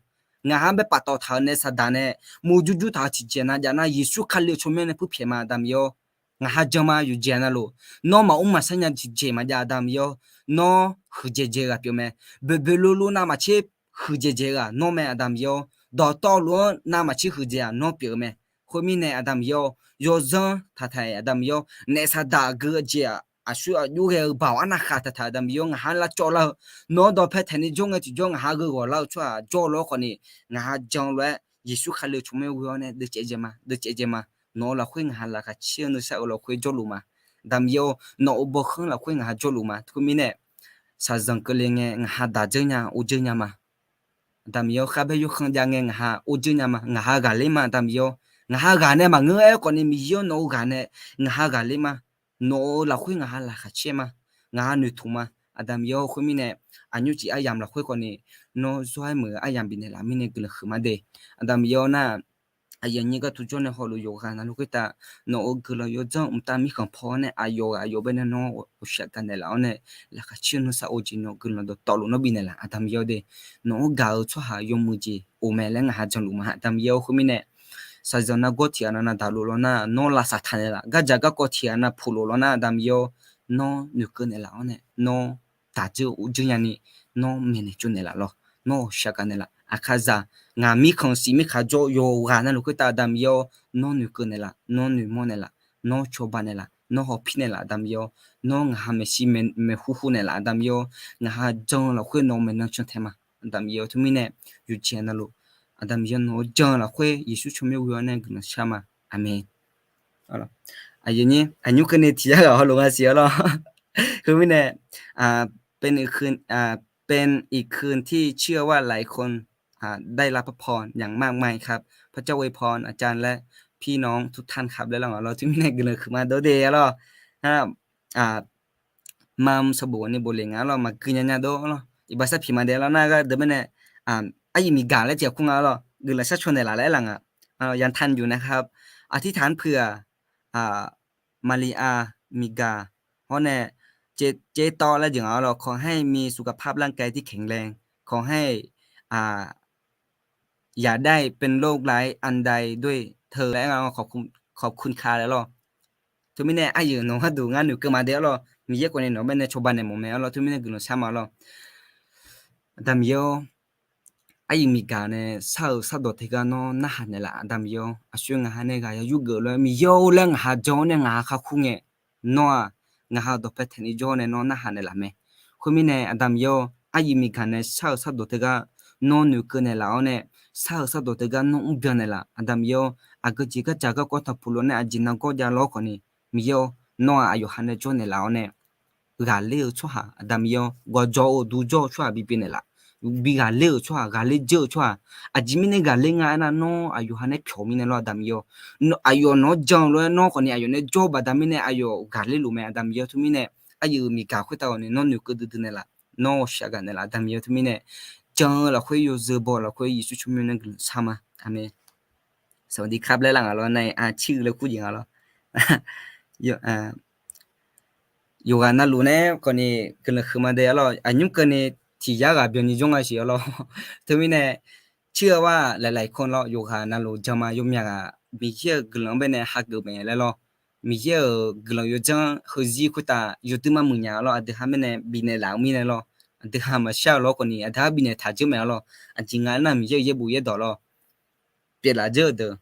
Ngaq ha bae paftawf taq-euq nae saqdaq nae murjur jur taq-euq tiqjeq nav jav nar Yeqsur Kali-euq tsawrmyanr nae puirpyaeq ma Aqda Miqyaer-awr. Ngaq ha jan ma yawqjeq navluf, nawr maqmr maqshar nya tiqjeq maqjav Aqda Miqyaer-awr. Nawr huiqdzaeq dzaeq ghaq pyeuf mae. Boeqboeq luvluv navmaqtser huiqdzaeq dzaeq ghaq nawr mae Aqda Miqyaer-awr. Dawqtawvluf-anr navmaqtser huiqdzaeq-aq nawr pyeuf-eu mae. Khoermirnae Aqda Miqyaer-awr, yawzanr taqtaq-iq Aqda Miqyaer-awr, naef saqdaq geu jeq-aq aqsur aqjox ghae-eu baoq arnav khaq taqtaq Aqda Miqyaer-awr, ngaq ha lavcawv lar-eu, nawq-euq dawqpae taeqni jawr ngae tiqjawr ngaq ha gheu ghawq lar-eu tsawrhaq jawr lof-aer khawfni, ngaq ha jan lof-aer Yeqsur Kali-euq tsawrmyanr ghoe-awr nae deuvcaev dzae ma, deuvcaev dzae ma. Nawq-euq lafkhoer ngaq ha laqkhaq caer-eu nuisar-eu lafkhoer jawrluf ma. Aqda Miqyaer-awr, nawq-euq bawkhar lafkhoer ngaq ha jawrluf ma. Khoermirnae shaqzanq keuvle ngae ngaq ha daq dzeur nya or dzeur nya ma. Aqda Miqyaer-awr, kharbaer yawkhanr jav ngae ngaq ha or dzeur nya ma, ngaq ha ghaqler ma Aqda Miqyaer-awr. Ngaq ha ghaq nae maqngeur-aer khawfni Miqyaer-awr, nawq-eu ghaq nae ngaq ha ghaqler ma. Nawq-eu lafkhoer ngaq ha laqkhaq caer ma. Ngaq ha noeqtmq ma. Aqda Miqyaer-awr, khoermirnae aqnymr cif aryamq lafkhoer khawfni nawr zawr-aer muiq-eu aryamq bifnaeq laf mirnae guiqlanq huiqma de. Aqda Miqyaer-awr nar, aqyuif aqnyir gar tujawr nae hawluf yawqghaq navluf khoertav nawq-euq guiqlanq yawdzanr mqtav mirkhanq paw-awr nae aqyawf ghaq aqyawf baenae nawr ghawqshaq gaqnaeq laf-awr nae, laqkhaq caer-eu nuisar of jeq nawq-euq guiqlanq dawqtawvluf nawr bifnaeq laf Aqda Miqyaer-awr de. Nawq-anr gaq-eu tsawrhaq yawmuiq jeq of mae laer ngaq ha janluf ma Aqda Miqyaer-awr, khoermirnae shaqzanq nargawr tiq ghaq nav nav daqlof lawr nar nawr lavsav taq naeq laf, gardzaq garkawv tiq ghaq nav puq lof lawr nar Aqda Miqyaer-awr, nawr noeqkeuv naeq laf-awr nae nawr daq dzeur of dzeur nyani nawr maeqnaeq tsovnaeq laf lawr, nawr ghawqshaq gaqnaeq laf. Aqkaqzaq ngaq mirkhanq siq mirkhanq jawr yawqghaq navluf khoertav Aqda Miqyaer-awr, nawr noeqkeuv naeq laf, nawr noeqmawr naeq laf, nawr cawba naeq laf, nawr hawpir naeq laf Aqda Miqyaer-awr, nawr ngaq ha maeqshi maeqhuq huq naeq laf Aqda Miqyaer-awr, ngaq ha jan-eu lafkhoer nawq-eu maeqnan cantae ma Aqda Miqyaer-awr, teumirnae yawqjeq navluf Aqda Miqyaer nawq-anr jan-eu lafkhoer Yeqsur tsawrmyanr ghoe-awr nae guiqlanq shar ma. Aqmeq. Aqyuif aqnyir aqnymr keuvni tiq yar ghaq hawluf nga siq-awr lawr. Khoermirnae เป็นอีกคืนที่เชื่อว่าหลายคน ได้รับพระพรอย่างมากมายครับ พระเจ้าอวยพรอาจารย์และพี่น้องทุกท่านครับ laer lar nga lawr, teumirnae guiqlanq huiqma dawr de-awr lawr. Mam sanqbof ni bofle nga-awr lawr, maqgui nya nya dawr lawr, iqbax sar piq ma de lawr nar gharduq baenae, aryuif miqgaq laer tiq ghaq kur nga-awr lawr, guiqlanq shar caw naeqlaf laer aer laf nga. อย่างท่านอยู่นะครับ อธิษฐานเผื่อ มาริอา miqgaq hawr nae, เจ๊ต๊อก laer jeq nga-awr lawr, ขอให้มีสุขภาพร่างกายที่แข็งแรง ขอให้ อย่าได้เป็นโรคร้ายอันใดด้วยเทอญ laer aer nga-awr, ขอบคุณค่ะ laer lawr. Teumirnae aryuif nawq gharduq ngar noeqkeuv ma de-awr lawr, Miqyaer khawfni nawq-anr baenae cawba naeq mawf mae-awr lawr, teumirnae guiqlanq shar ma lawr. Aqda Miqyaer-awr, aryuif miqgaq nae shar-euq shardawq teugar nawr narhaq naeqlaf Aqda Miqyaer-awr, aqshoe ngaq ha nae ghaq ya yurgeuf lof-aer Miqyaer-or laer ngaq ha jan-awr nae ngaq ha kakhoer ngae, nawr-aq ngaq ha dawqpae taeqni jawr nae nawr narhaq naeqlaf mae. Khoermirnae Aqda Miqyaer-awr, aryuif miqgaq nae shar-euq shardawq teugar nawr noeqkeuv naeqlaf-awr nae, shar-euq shardawq teugar nawr mrbyan naeqlaf Aqda Miqyaer-awr, aqgeu jeq gardzaq garkawv taqpuq lof nae aqjeq nargawr jav lawr khawfni, Miqyaer-awr, nawr-aq aqyawf ha nae jawr naeqlaf-awr nae, ghaqler-eu tsawrhaq Aqda Miqyaer-awr, gawqjawq-eu duqjawr-eu tsawrhaq bibif naeqlaf. Bi ghaqler-euq tsawrhaq, ghaqler dzeur-eu tsawrhaq, aqjeq mirnae ghaqler nga aernar nawr aqyawf ha nae pyawq mirnae lawr Aqda Miqyaer-awr, aqyawf nawq-anr jan lof-aer nawr khawfni aqyawf nae jawr-eu baqda mirnae aqyawf ghaqler luf mae Aqda Miqyaer-awr, teumirnae aryuif miqgaq khoertav khawfni nawr noeqkeuv duidui naeqlaf, nawr ghawqshaq gaq naeqlaf Aqda Miqyaer-awr, teumirnae jan-eu lafkhoer yawzeu baw lafkhoer Yeqsur tsawrmyanr nae guiqlanq shar ma. Aqmeq. Saqdaq kar laer lar nga lawr, nar-aq ciq-eu laer kur jeq nga lawr. Yawqghaq navluf nae khawfni guiqlanq huiq ma de-awr lawr, aqnymr keuvni tiq yar ghaq byanni jawr nga siq-awr lawr. Teumirnae ciq-eu war laeqlaeq kanr lawr, yawqghaq navluf jan ma yawmyaq ghaq Miqyaer-euq guiqlanq-anr baenae hageuf mae laer lawr. Miqyaer-euq guiqlanq yawdzanr heuzir khoertav yawdui mar muiq nya-awr lawr, aqdui ha mirnae bifnaeq laf-eu mirnae lawr, aqdui ha maqshar-eu lawr khawfni aqdui ha bifnaeq taq dzeur mae-awr lawr, aqjeq nga aernar Miqyaer-euq yaerbof yaerdawq lawr, pyeuflaf dzeur-eu deuq,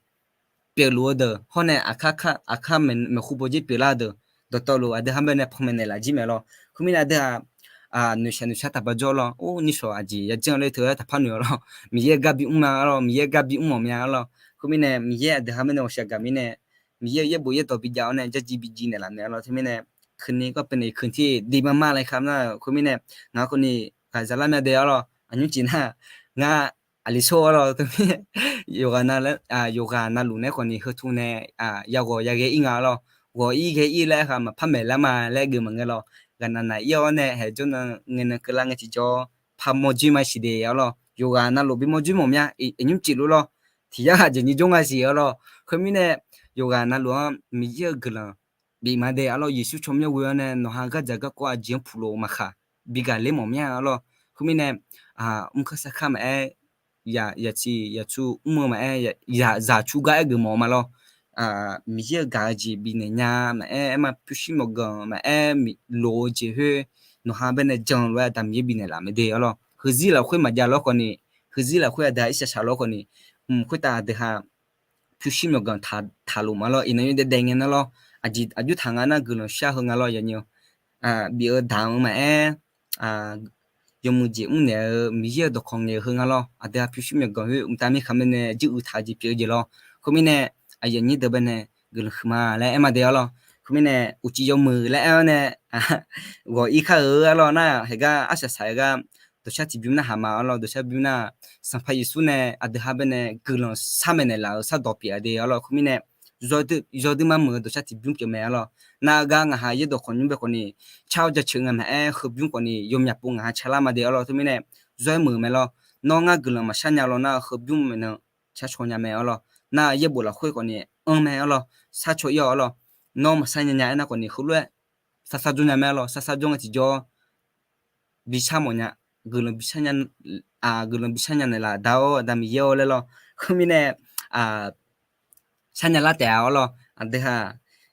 pyeufluf-eu deuq hawr nae aqkar maeqhu paw jir pyeuflar-eu deuq, dawqtawvluf aqdui ha baenae panmaeq naeqlaf jir mae lawr. Khoermirnae aqdui ha noeqshaq noeqshar taqpar jawr lawr, or nishawq aqjeq yajanr ler teu-aer taqpar noeq-awr lawr, Miqyaer-euq gar bimr ma-awr lawr, Miqyaer-euq gar bimr mawf mya-awr lawr. Khoermirnae Miqyaer aqdui ha baenae ghawqshaq gaq mirnae, Miqyaer-euq yaerbof yaerdawq bijaf-awr nae jarjir bijir naeqlaf mae-awr lawr. Teumirnae keuvni kawr pyeufnaeq keuvni tiq diq mar mar laer kar nar-euq khoermirnae, ngaq khawfni ghaqzaq lar mya de-awr lawr, aqnymr cif nar ngar aqli sawr-awr lawr, teumirnae yawqghaq navluf nae khawfni heu tmr nae yaghawq yaghae ir nga-awr lawr, ghawq ir ghae ir laer aerkhaq maqpar maeq lar ma laer geuf maqngeur lawr, ghaqnaq naq ir-awr nae haeq jawr nan ngae nan keuvlar ngae tiqjawr par mawr joer ma siq de-awr lawr, yawqghaq navluf bimawr joer mawf mya, aqnymr cif luf lawr, tiq yar ghaq jeq nyi jawr nga siq-awr lawr. Khoermirnae yawqghaq navluf-anr Miqyaer-euq guiqlanq bif ma de-awr lawr, Yeqsur tsawrmyanr ghoe-awr nae nawq ha gardzaq garkawv aqjeq-anr puq lof maqkhaq, bi ghaqler mawf mya-awr lawr. Khoermirnae mr kar sar kar maqaer, yaqciq yaqcu mr-eu maqaer, zaqcu gar aer geuf mawf ma lawr. Miqyaer-euq gaq-eu jeq bifnaeq nya maqaer, aer ma pyurshuir myawqganq maqaer, loq-eu jeq khoer nawq ha baenae jan lof-aer Aqda Miqyaer bifnaeq laf mae de-awr lawr. Heuzir lafkhoer maqjav lawr khawfni, heuzir lafkhoer aqdui ha irshaq shaq lawr khawfni, khoertav aqdui ha pyurshuir myawqganq taqlof ma lawr, iqnan yawdaef daef ngae nar lawr, aqjeq aqjox taq nga nar guiqlanq shar heu nga lawr, yawnyir bif-eu daq-eu maqaer, yawmuiq jeq mrnaeq-eu Miqyaer-euq dawqkawq ngaeq heu nga lawr, aqdui ha pyurshuir myawqganq khoer mqtav mirkhanq baenae juiruiq taq-eu jeq pyeuf-eu jeq lawr. Khoermirnae aqyuif aqnyir deuq baenae guiqlanq huiqma laer aer ma de-awr lawr. Khoermirnae uqcif yawmuiq laer aer-awr nae ghawq-ir kar-eu arlawr nar, heugar arsaq saq-aer gar dawqshar tiqbymr narhaq ma arlawr. Dawqshar bymr nar, Sanqpaq Yeqsur nae aqdui ha bae nae guiqlanq sharmaeq naeqlaf-euq shardawq pyeuf-a de arlawr. Khoermirnae yawdui mar muiq-eu dawqshar tiqbymr pyeuf mae arlawr. Nar-eu gar ngaq ha yaerdawq khawqnymr bae khawfni car-awr jaceuq nga maqaer, heubymr khawfni yawmyaq pov ngaq ha calar ma de arlawr. Teumirnae zawr-aer muiq-eu mae lawr. Nawr ngar guiqlanq maqshar nya lawr nar, heubymr maeqnan sharcaw nya mae arlawr. Nar yaerbof lafkhoer khawfni anr mae arlawr. Sharcaw-ir-awq arlawr. Nawr maqshar nya nya aernar khawfni heulof-aer sar sar jawr nya mae arlawr. Sar sar jawr ngae tiqjawr-awr bishar mawf nya, guiqlanq bishar nya, guiqlanq bishar nya naeqlaf da-awr, Aqda Miqyaer-awr laer lawr. Khoermirnae shar nya lar taef-a arlawr. Aqdui ha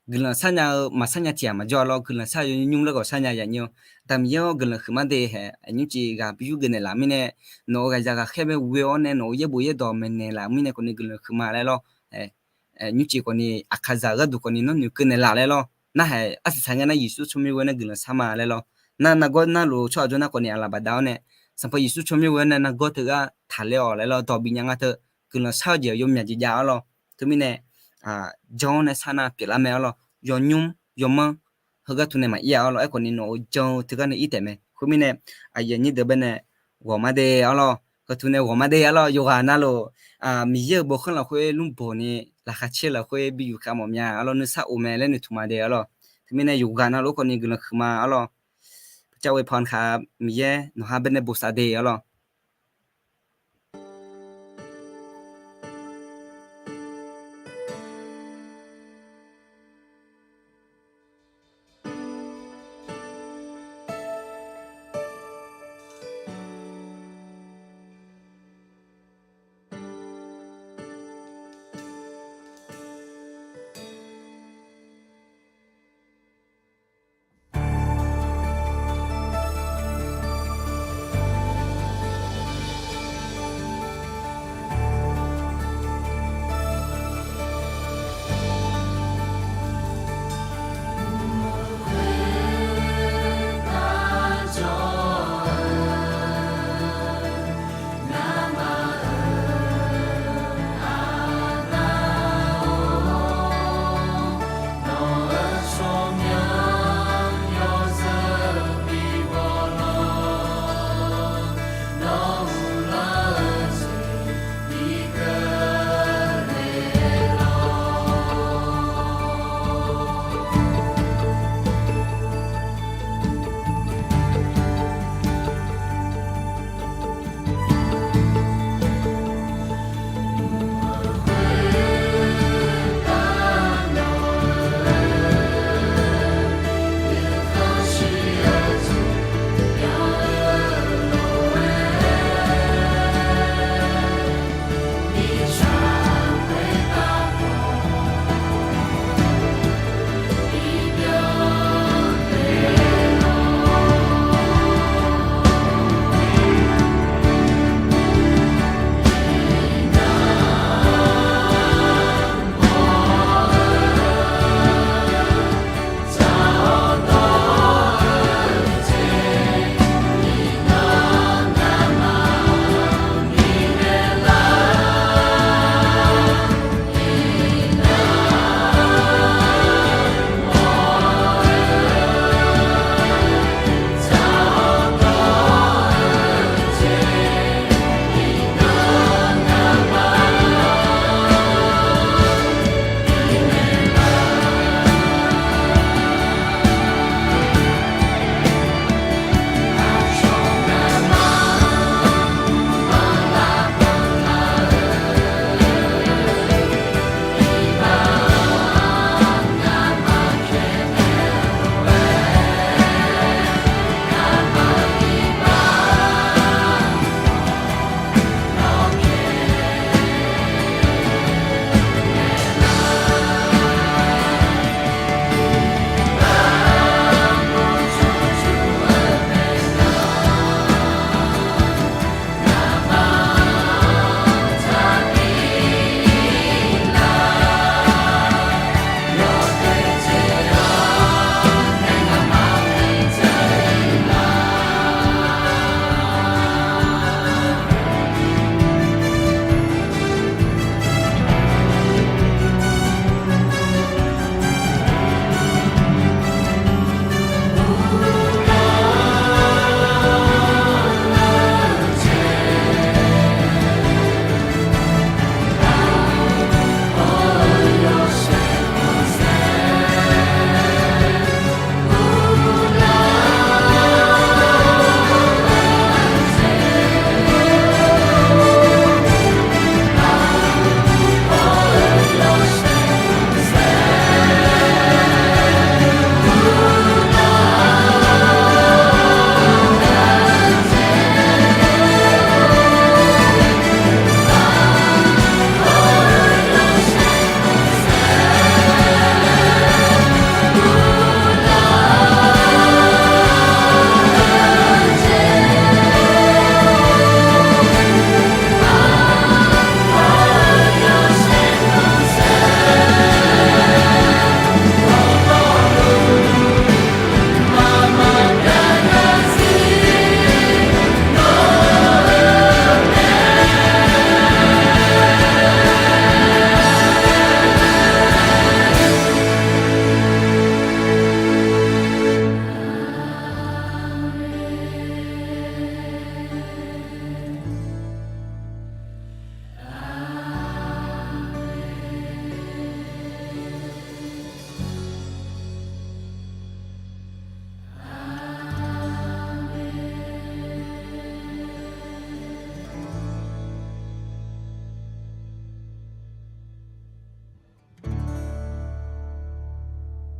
guiqlanq shar nya-eu maqshar nya tiq ghaq maqjawr arlawr. Guiqlanq shar-eu yawnymr laer ghawq shar nya yaf nyir-awr, Aqda Miqyaer-awr guiqlanq huiqma de hae, nymrcif ghaq bi yur geuf naeqlaf mirnae, nawq-euq ghaqzaq ghaqkhaer bae ghoe-awr nae nawq-euq yaerbof yaerdawq maeqnaeq laf mirnae khawfni guiqlanq huiqma laer lawr. Nymrcif khawfni aqkaqzaq gharduq khawfni nawr noeqkeuv naeqlaf laer lawr. Narhaq arsaq saq ngae nar Yeqsur tsawrmyanr ghoe-awr nae guiqlanq shar ma laer lawr. Nar nargawr narlof tsawrhaq jawr nar khawfni aqlaf bafdav-awr nae, Sanqpaq Yeqsur tsawrmyanr ghoe-awr nae nargawr teugar taqler-awq laer lawr. Dawq bif nya nga teu guiqlanq shar-eu jeq yawmyaq jeq jav arlawr. Teumirnae jan-awr nae shar nar pyeuflar mae arlawr. Yawnymr yawmanr heugar teunae maqir-a arlawr. Aerkhawfni nawq-euq jan-eu teugar nae ir taef mae. Khoermirnae aqyuif aqnyir deuq bae nae ghawqma de arlawr. Heu teunae ghawqma de arlawr. Yawqghaq navluf Miqyaer-euq bawkhanr lafkhoer lmr bawq ni laqkhaq caer lafkhoer bi yuf khav mawf mya arlawr. Nuisar of mae laer noeqtmq ma de arlawr. Teumirnae yawqghaq navluf khawfni guiqlanq huiqma arlawr. Paqcav oe pawnae khaq Miqyaer nawqha bae nae bosav de arlawr.